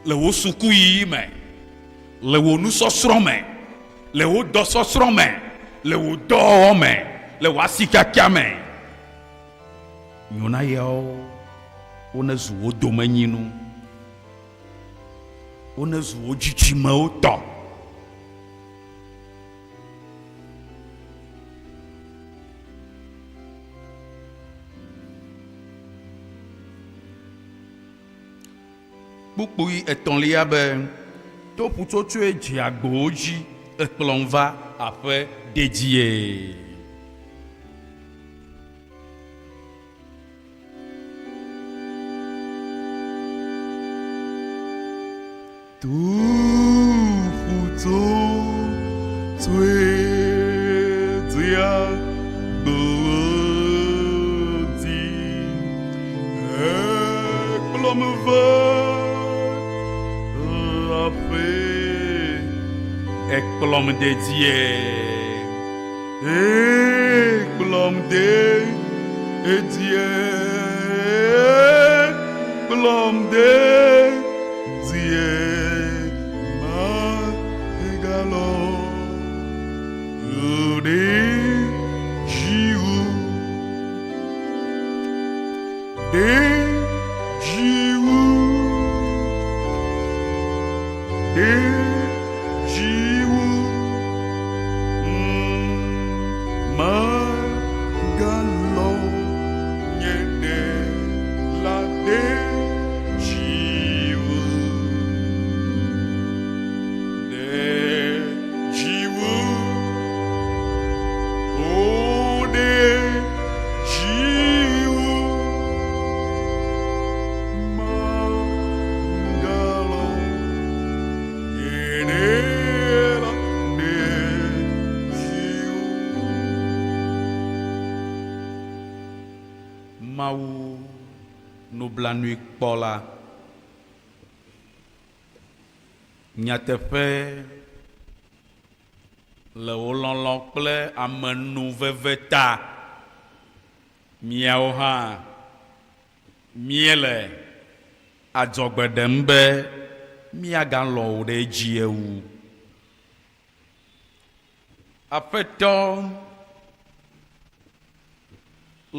le wò sukuyiyi me, le wò nusɔsrɔ̃ me, le wò dɔsɔsrɔ̃ me, le wò dɔwɔwɔ me, le wò asitsatsa me. Nyo na yawo wonezu wò domenyinu, wonezu wò dzidzimewo tɔ. Kpukpui etɔ̃lia be, To ƒutsotsoe dzeagbowo dzi ekplɔm va aƒe dedie. To ƒutsotsoe dzeagbowo dzi ekplɔm va aƒe. Ekplɔm dedie. Ekplɔm dedie. Ekplɔm dedie. Magalɔ ɖe dziwò. Ɖe dziwò. Ɖe dziwò. Magalɔ nye ɖe la ɖe dziwò. Ɖe dziwò. O ɖe dziwò. Magalɔ nye ɖe la ɖe dziwò. Mawu nublanuikpɔla, nyateƒe le wò lɔlɔ̃ kple amenuveve ta, míawo hã míele adzɔgbe ɖem be míagalɔ̃ wò ɖe edzi wu. Aƒetɔ,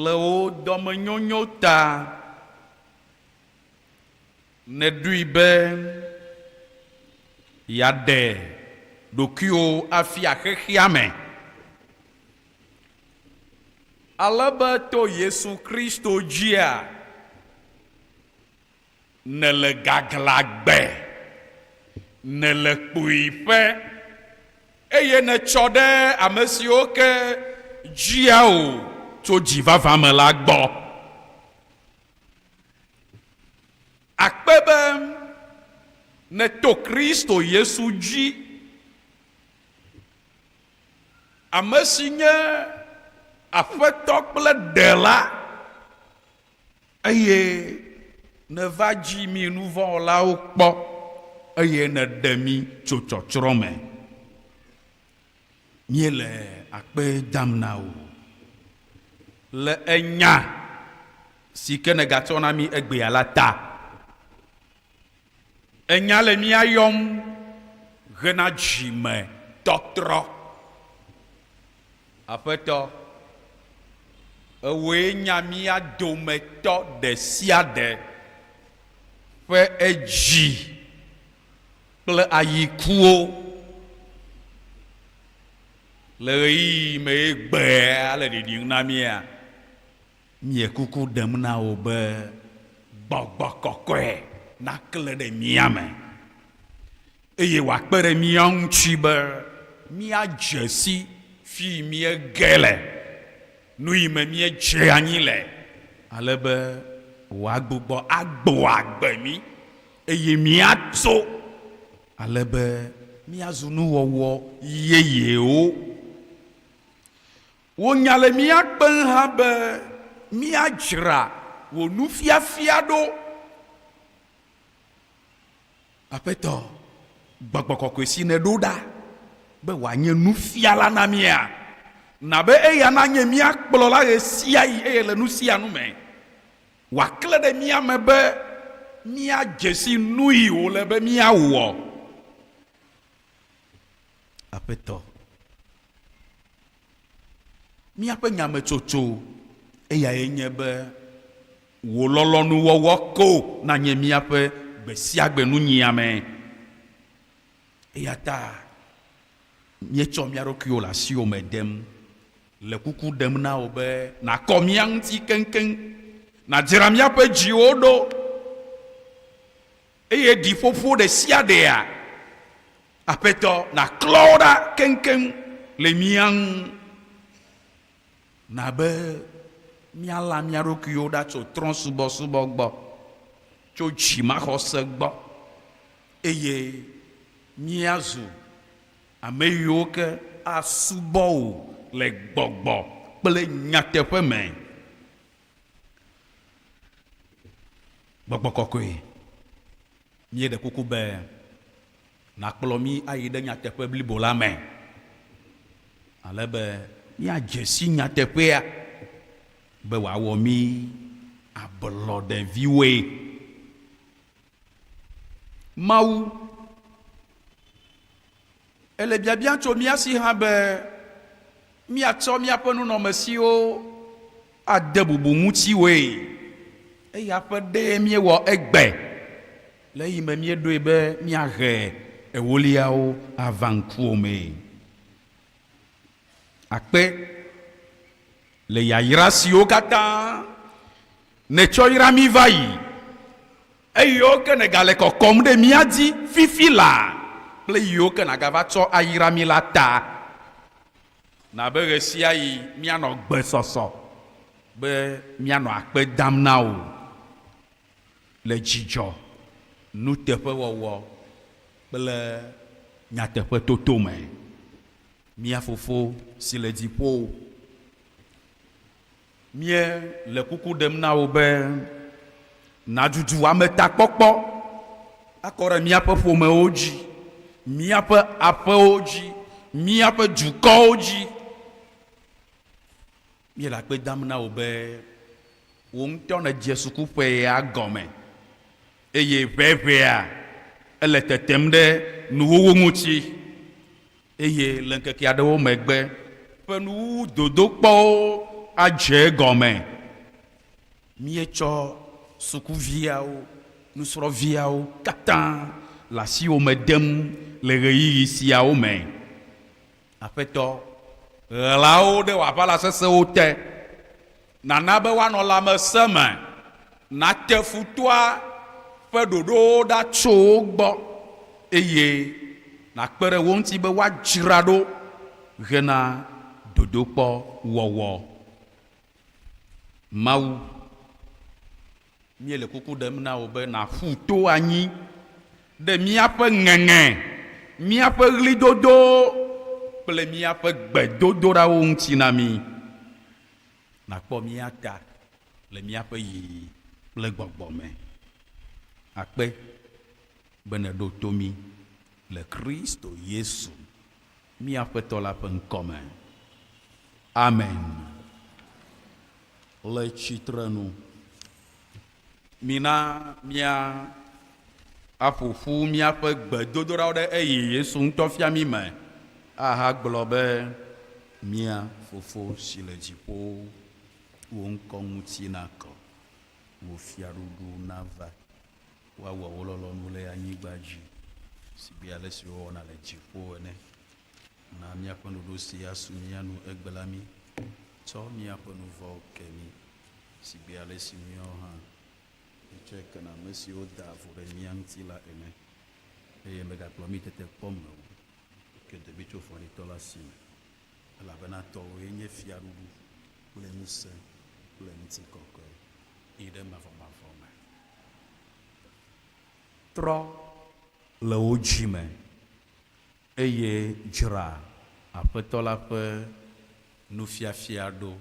le wò dɔmenyonyo ta, nèɖoe be yeaɖe ɖokuiwò afia xexea me, ale be to Yesu Kristo dzia, nèle gaglãgbe, nèle kpuiƒe, eye nètsɔ ɖe ame siwo ke dzia wò tso dzi vavã me la gbɔ. Akpe be nèto Kristo Yesu dzi, ame si nye Aƒetɔ kple Ɖela, Eye nèva dzi mí nuvɔ̃wɔlawo kpɔ, eye nèɖe mí tso tsɔtsrɔ̃ me. Míele akpe dam na wò le enya si ke nègatsɔ na mí egbea la ta. Enya le mía yɔm hena dzime. Dzimetɔtrɔ. Aƒetɔ, ewòe nya mía dometɔ ɖe sia ɖe ƒe edzi kple ayikuwo le ɣeyiɣi me egbea le ɖiɖim na mía. Míe kuku ɖem na wò be Gbɔgbɔ Kɔkɔe naklẽ ɖe mía me eye wòakpe ɖe mía ŋuti be míadze si fi míege le, nu yi me míedze anyi le, ale be wòagbugbɔ agbɔ agbe mí eye míatso ale be míazu nuwɔwɔ yeyewo. Wò nya le mía kpem hã be míadzra wò nufiafia ɖo. Aƒetɔ, Gbɔgbɔ Kɔkɔe si nèɖo ɖa be wòanye nufiala na mía, na be eya nanye mía kplɔla ɣesiaɣi eye le nu sia nu me, wòaklẽ ɖe mía me be míadze si nuyi wòle be míawɔ. Aƒetɔ, míaƒe nyametsotso eyae nye be wò lɔlɔ̃nuwɔwɔ ko nanye míaƒe gbesiagbe nunyiame. Eya ta míetsɔ mía ɖokuiwo le asiwò me dem, le kuku ɖem na wò be nàkɔ mía ŋuti keŋkeŋ, nàdzra míaƒe dziwo ɖo, Eye ɖiƒoƒo ɖe sia ɖea, Aƒetɔ, nàklɔ wo ɖa keŋkeŋ le mía ŋu. Na be míalã mía ɖokuiwo ɖa tso trɔ̃subɔsubɔ gbɔ, tso dzimaxɔse gbɔ, eye míazu ame yiwo ke asubɔ wò le gbɔgbɔ kple nyateƒe me. Gbɔgbɔ Kɔkɔe, míeɖe kuku be nàkplɔ mí ayi ɖe nyateƒe blibo la me, ale be míadze si nyateƒea be wòawɔ mí ablɔɖeviwoe. Mawu, ele biabiam tso mía si hã be míatsɔ míaƒe nunɔamesiwo ade bubu ŋutiwòe. Eya ƒe ɖee míewɔ egbe le eyime míeɖoe be míahe ewoliawo ava ŋkuwò mee. Akpe le yayra siwo katã nètsɔ yra mí va yi, eyiwo ke nègale kɔkɔm ɖe mía dzi fifi laa kple eyiwo ke nàgava tsɔ ayra mí la ta. Na be ɣesiaɣi míanɔ gbesɔsɔ be míanɔ akpe dam na wò le dzidzɔ, nuteƒewɔwɔ kple nyateƒetoto me. Mía Fofo si le dziƒo, míele kuku ɖem na wò be nàdudu ametakpɔkpɔ akɔ ɖe míaƒe ƒomewo dzi, míaƒe aƒewo dzi, míaƒe dukɔwo dzi. Míele akpe dam na wò be wò ŋutɔ nèdze sukuƒe ya gɔme eye ʋɛʋɛa ele tetem ɖe nuwuwu ŋuti eye le ŋkeke aɖewo megbe ƒe nuwuwu dodokpɔwo adze egɔme. Míetsɔ sukuviawo, nusrɔ̃viawo katã le asiwò me dem le ɣeyiɣi siawo me. Aƒetɔ, ɣla wo ɖe wò aʋala sesẽwo te, nàna be woanɔ lãmesẽ me, nàte futɔa ƒe ɖoɖowo ɖa tso wo gbɔ, eye nàkpe ɖe wo ŋuti be woadzra ɖo hena dodokpɔ wɔwɔ. Mawu, míele kuku ɖem na wò be nàƒu to anyi ɖe míaƒe ŋeŋe, míaƒe ɣlidodo kple míaƒe gbedodoɖawo ŋuti na mí. Nàkpɔ mía ta le míaƒe yiyi kple gbɔgbɔ me. Akpe be nèɖo to mí le Kristo Yesu, mía Aƒetɔ la ƒe ŋkɔ me. Amen. Le tsitrenu. Mina mía aƒo ƒu míaƒe gbedodoɖawo ɖe eyi Yesu ŋutɔ fia mí me. Ahagblɔ be, Mía Fofo si le dziƒowo, wò ŋkɔ ŋuti nakɔ, wò fiaɖuɖu nava, woawɔ wò lɔlɔ̃nu le anyigba dzi sigbe ale si wowɔna le dziƒo ene. Na míaƒe nuɖuɖu si asu mía nu egbe la mí. Tsɔ míaƒe nu vɔ̃wo ke mí sigbe ale si míawo hã míetsɔe kena ame siwo daa vo ɖe mía ŋuti la ene. Eye mègakplɔ mí tetekpɔ me o, ke ɖe mí tso vɔ̃ɖitɔ la si me. Elabena tɔwòe nye fiaɖuɖu kple ŋusẽ kple ŋutikɔkɔe yi ɖe mavɔmavɔ me. Trɔ le wò dzi me, eye dzra Aƒetɔ la ƒe nufiafia ɖo.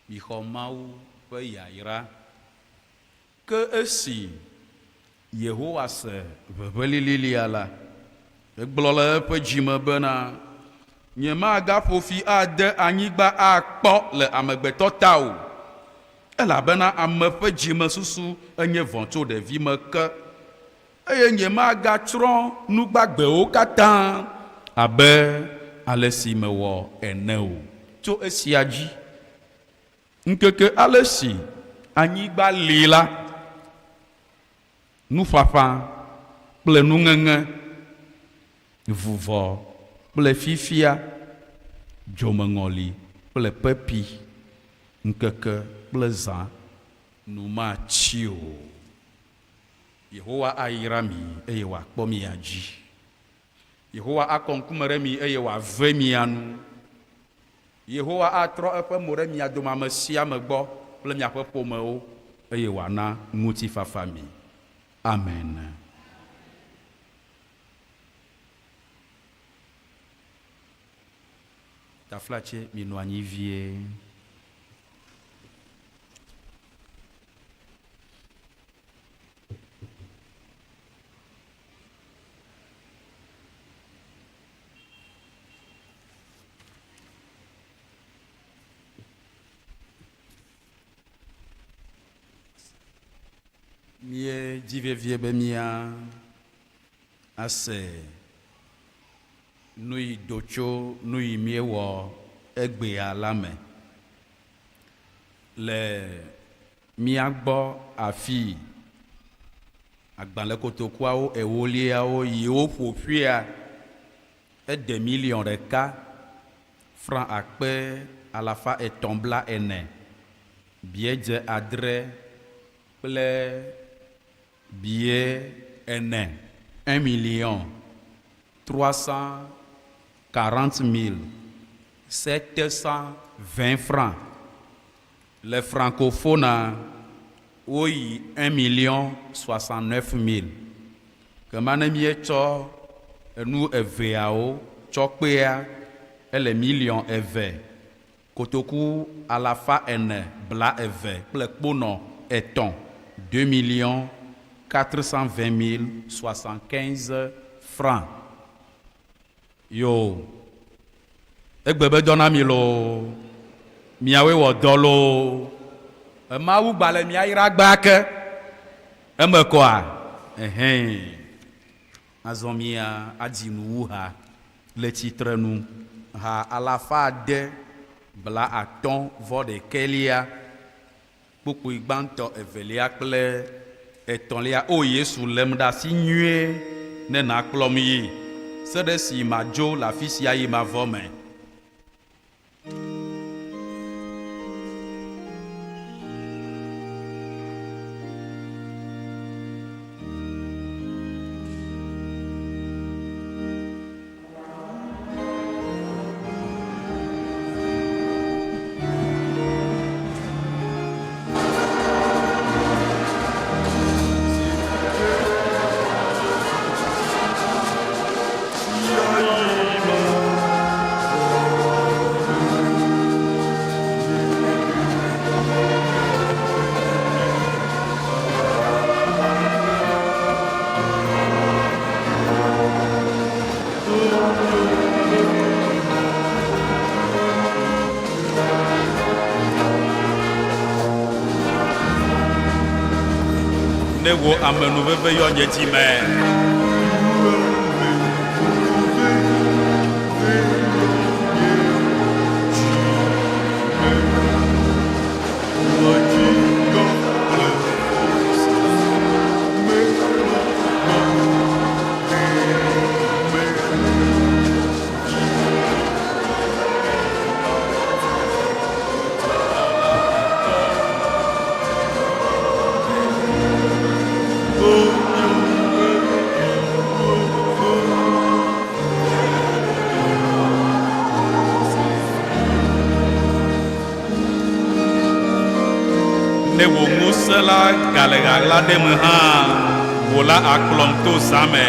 Mixɔ Mawu ƒe yayra. Ke esi Yehowa se ʋeʋẽ lililia la, egblɔ le eƒe dzi me bena, Nyemagaƒo fi ade anyigba akpɔ le amegbetɔ ta o, elabena ame ƒe dzimesusu enye vɔ̃ tso ɖevime ke, eye nyemagatsrɔ̃ nu gbagbewo katã abe alesi mewɔ ene o. Tso esia dzi Ŋkeke ale si anyigba li la, nuƒaƒã kple nuŋeŋe, vuvɔ kple fifia, dzomeŋɔli kple pepi, ŋkeke kple zã nu matsi o. Yehowa ayra mi eye wòakpɔ mia dzi. Yehowa akɔ ŋkume ɖe mi eye wòave mia nu. Yehowa atrɔ eƒe mo ɖe mia dome ame sia ame gbɔ kple miaƒe ƒomewo, eye wòana ŋutifafa mi. Amen. Taflatse minɔ anyi vie. Míedi vevie be mía ase nu yi do tso nu yi míewɔ egbea la me le mía gbɔ afii. Agbalẽ kotokuawo ewoliawo yi woƒo ƒuia, ede miliɔn ɖeka franc akpe alafa etɔ̃ bla ene, biedze adre kple bie ene, un million 340 720 francs. Le francophone woyi un million 69 mille. Kema ne míetsɔ enu eveawo tsɔ kpea, ele miliɔn eve, kotoku alafa ene bla eve kple kponɔ etɔ̃, deux millions 420 mille 75 francs. Yoo, egbe be dɔ na mi loo, miawoe wɔ dɔ loo. Mawu gba le mia yra gbea ke. Eme kɔa? Ɛhɛn. Azɔ mia adzi nuwuha le tsitrenu, ha alafa ade bla atɔ̃ vɔ ɖekɛlia. Kpukpui gbãtɔ, evelia kple etɔ̃lia, O Yesu, lém ɖe asi nyuie ne nàkplɔm yi se ɖe si madzo le afi sia yi mavɔ me. Ne wò amenuveve yɔ nye dzi me. sesẽ la gale ɣaɣla ɖe me hã, wò la àkplɔm to zã me.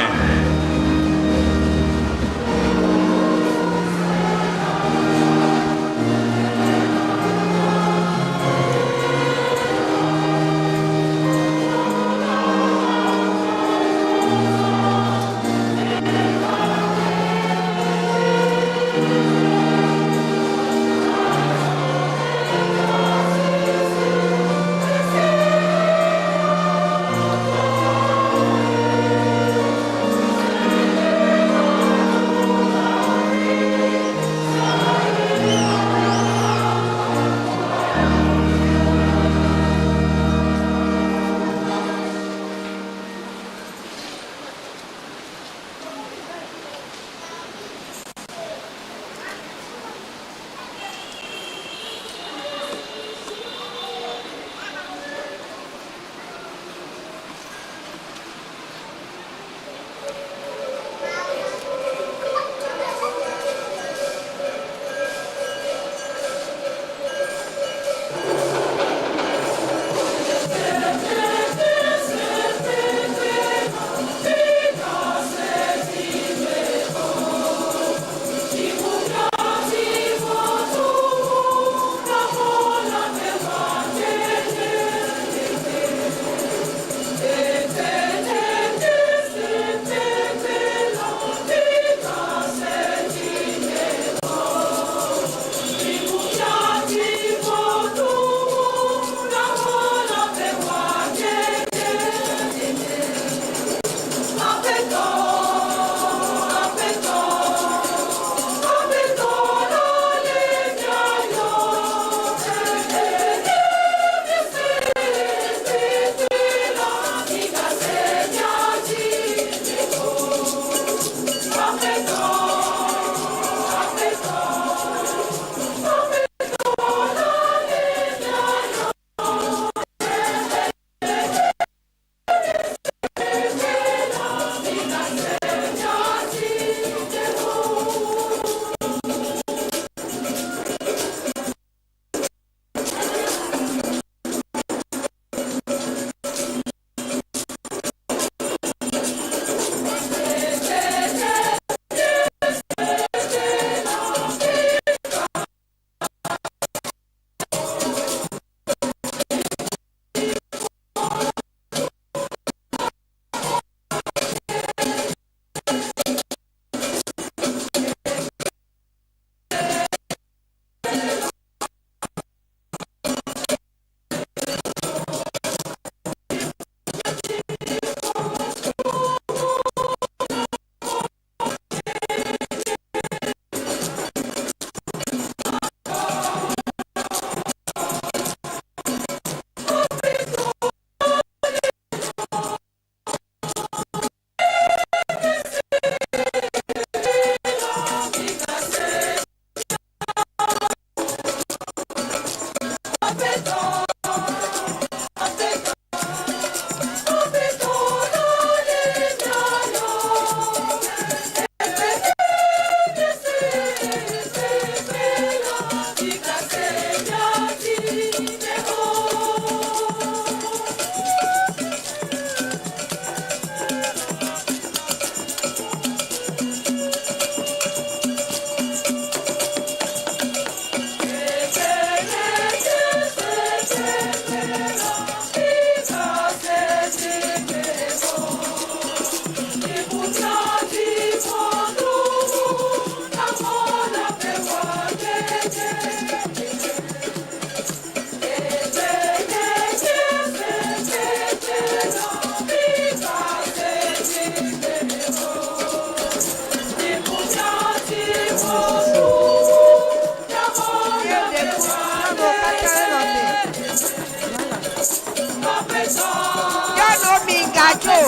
Nyɔnu mi gadzo.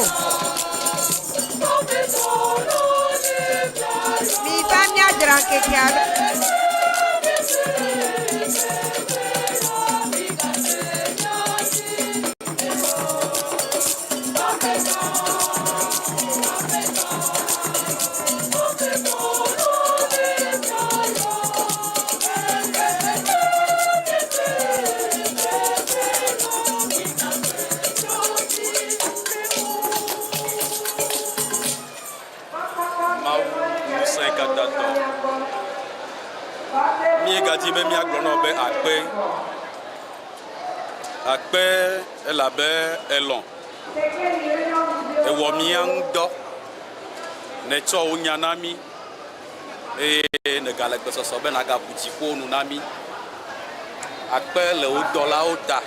Mi va míadzra ŋkekea ɖo. Ŋusẽkatãtɔ, míegadi be míagblɔ na wò be akpe. Akpe elabe èlɔ̃. Èwɔ mía ŋu dɔ. Nètsɔ wò nya na mí eye nègale gbesɔsɔ be nàgaʋu dziƒo nu na mí. Akpe le wò dɔlawo ta.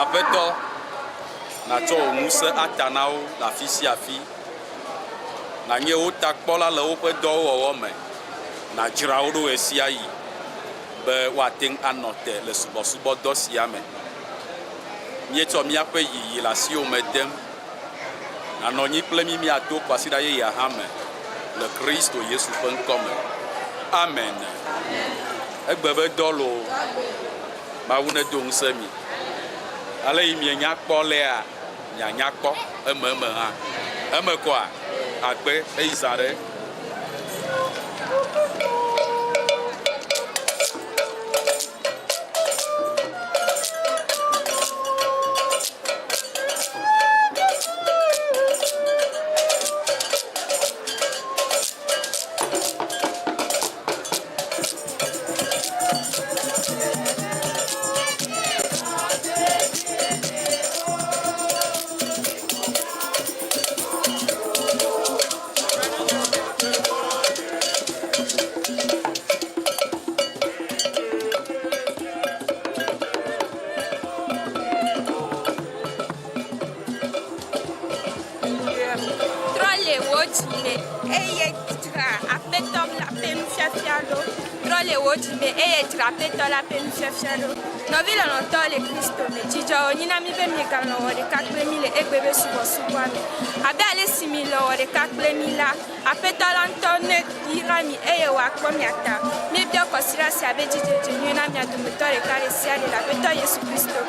Aƒetɔ, nàtsɔ wò ŋusẽ ata na wo le afi sia afi. Nànye wo takpɔla le woƒe dɔwo wɔwɔ me. Nàdzra wo ɖo ɣesiaɣi be woate ŋu anɔ te le subɔsubɔdɔ sia me. Míetsɔ míaƒe yiyi le asiwò me dem. Nànɔ anyi kple mí míato kwasiɖa yeyea hã me le Kristo Yesu ƒe ŋkɔ me. Amen. Egbe be dɔ loo. Mawu nedo ŋusẽ mi. Ale yi mienya kpɔ lea, mianya kpɔ ememe hã. Eme kɔa? Akpe eyi zã ɖe. Trɔ le wò dzi me eye dzra Aƒetɔ la ƒe nufiafia ɖo. Trɔ le wò dzi me eye dzra Aƒetɔ la ƒe nufiafia ɖo. Nɔvi lɔlɔ̃tɔwo le Kristo me, dzidzɔ wònye na mí be miegalɔ̃ wɔ ɖeka kple mí le egbe be subɔsubɔa me. Abe ale si milɔ̃ wɔ ɖeka kple mí la, Aƒetɔ la ŋutɔ neyra mi eye wòakpɔ mia ta. Míebiɔ kɔsiɖa sia be dzidzedze nyui na mia dometɔ ɖeka ɖe sia ɖe le Aƒetɔ Yesu Kristo.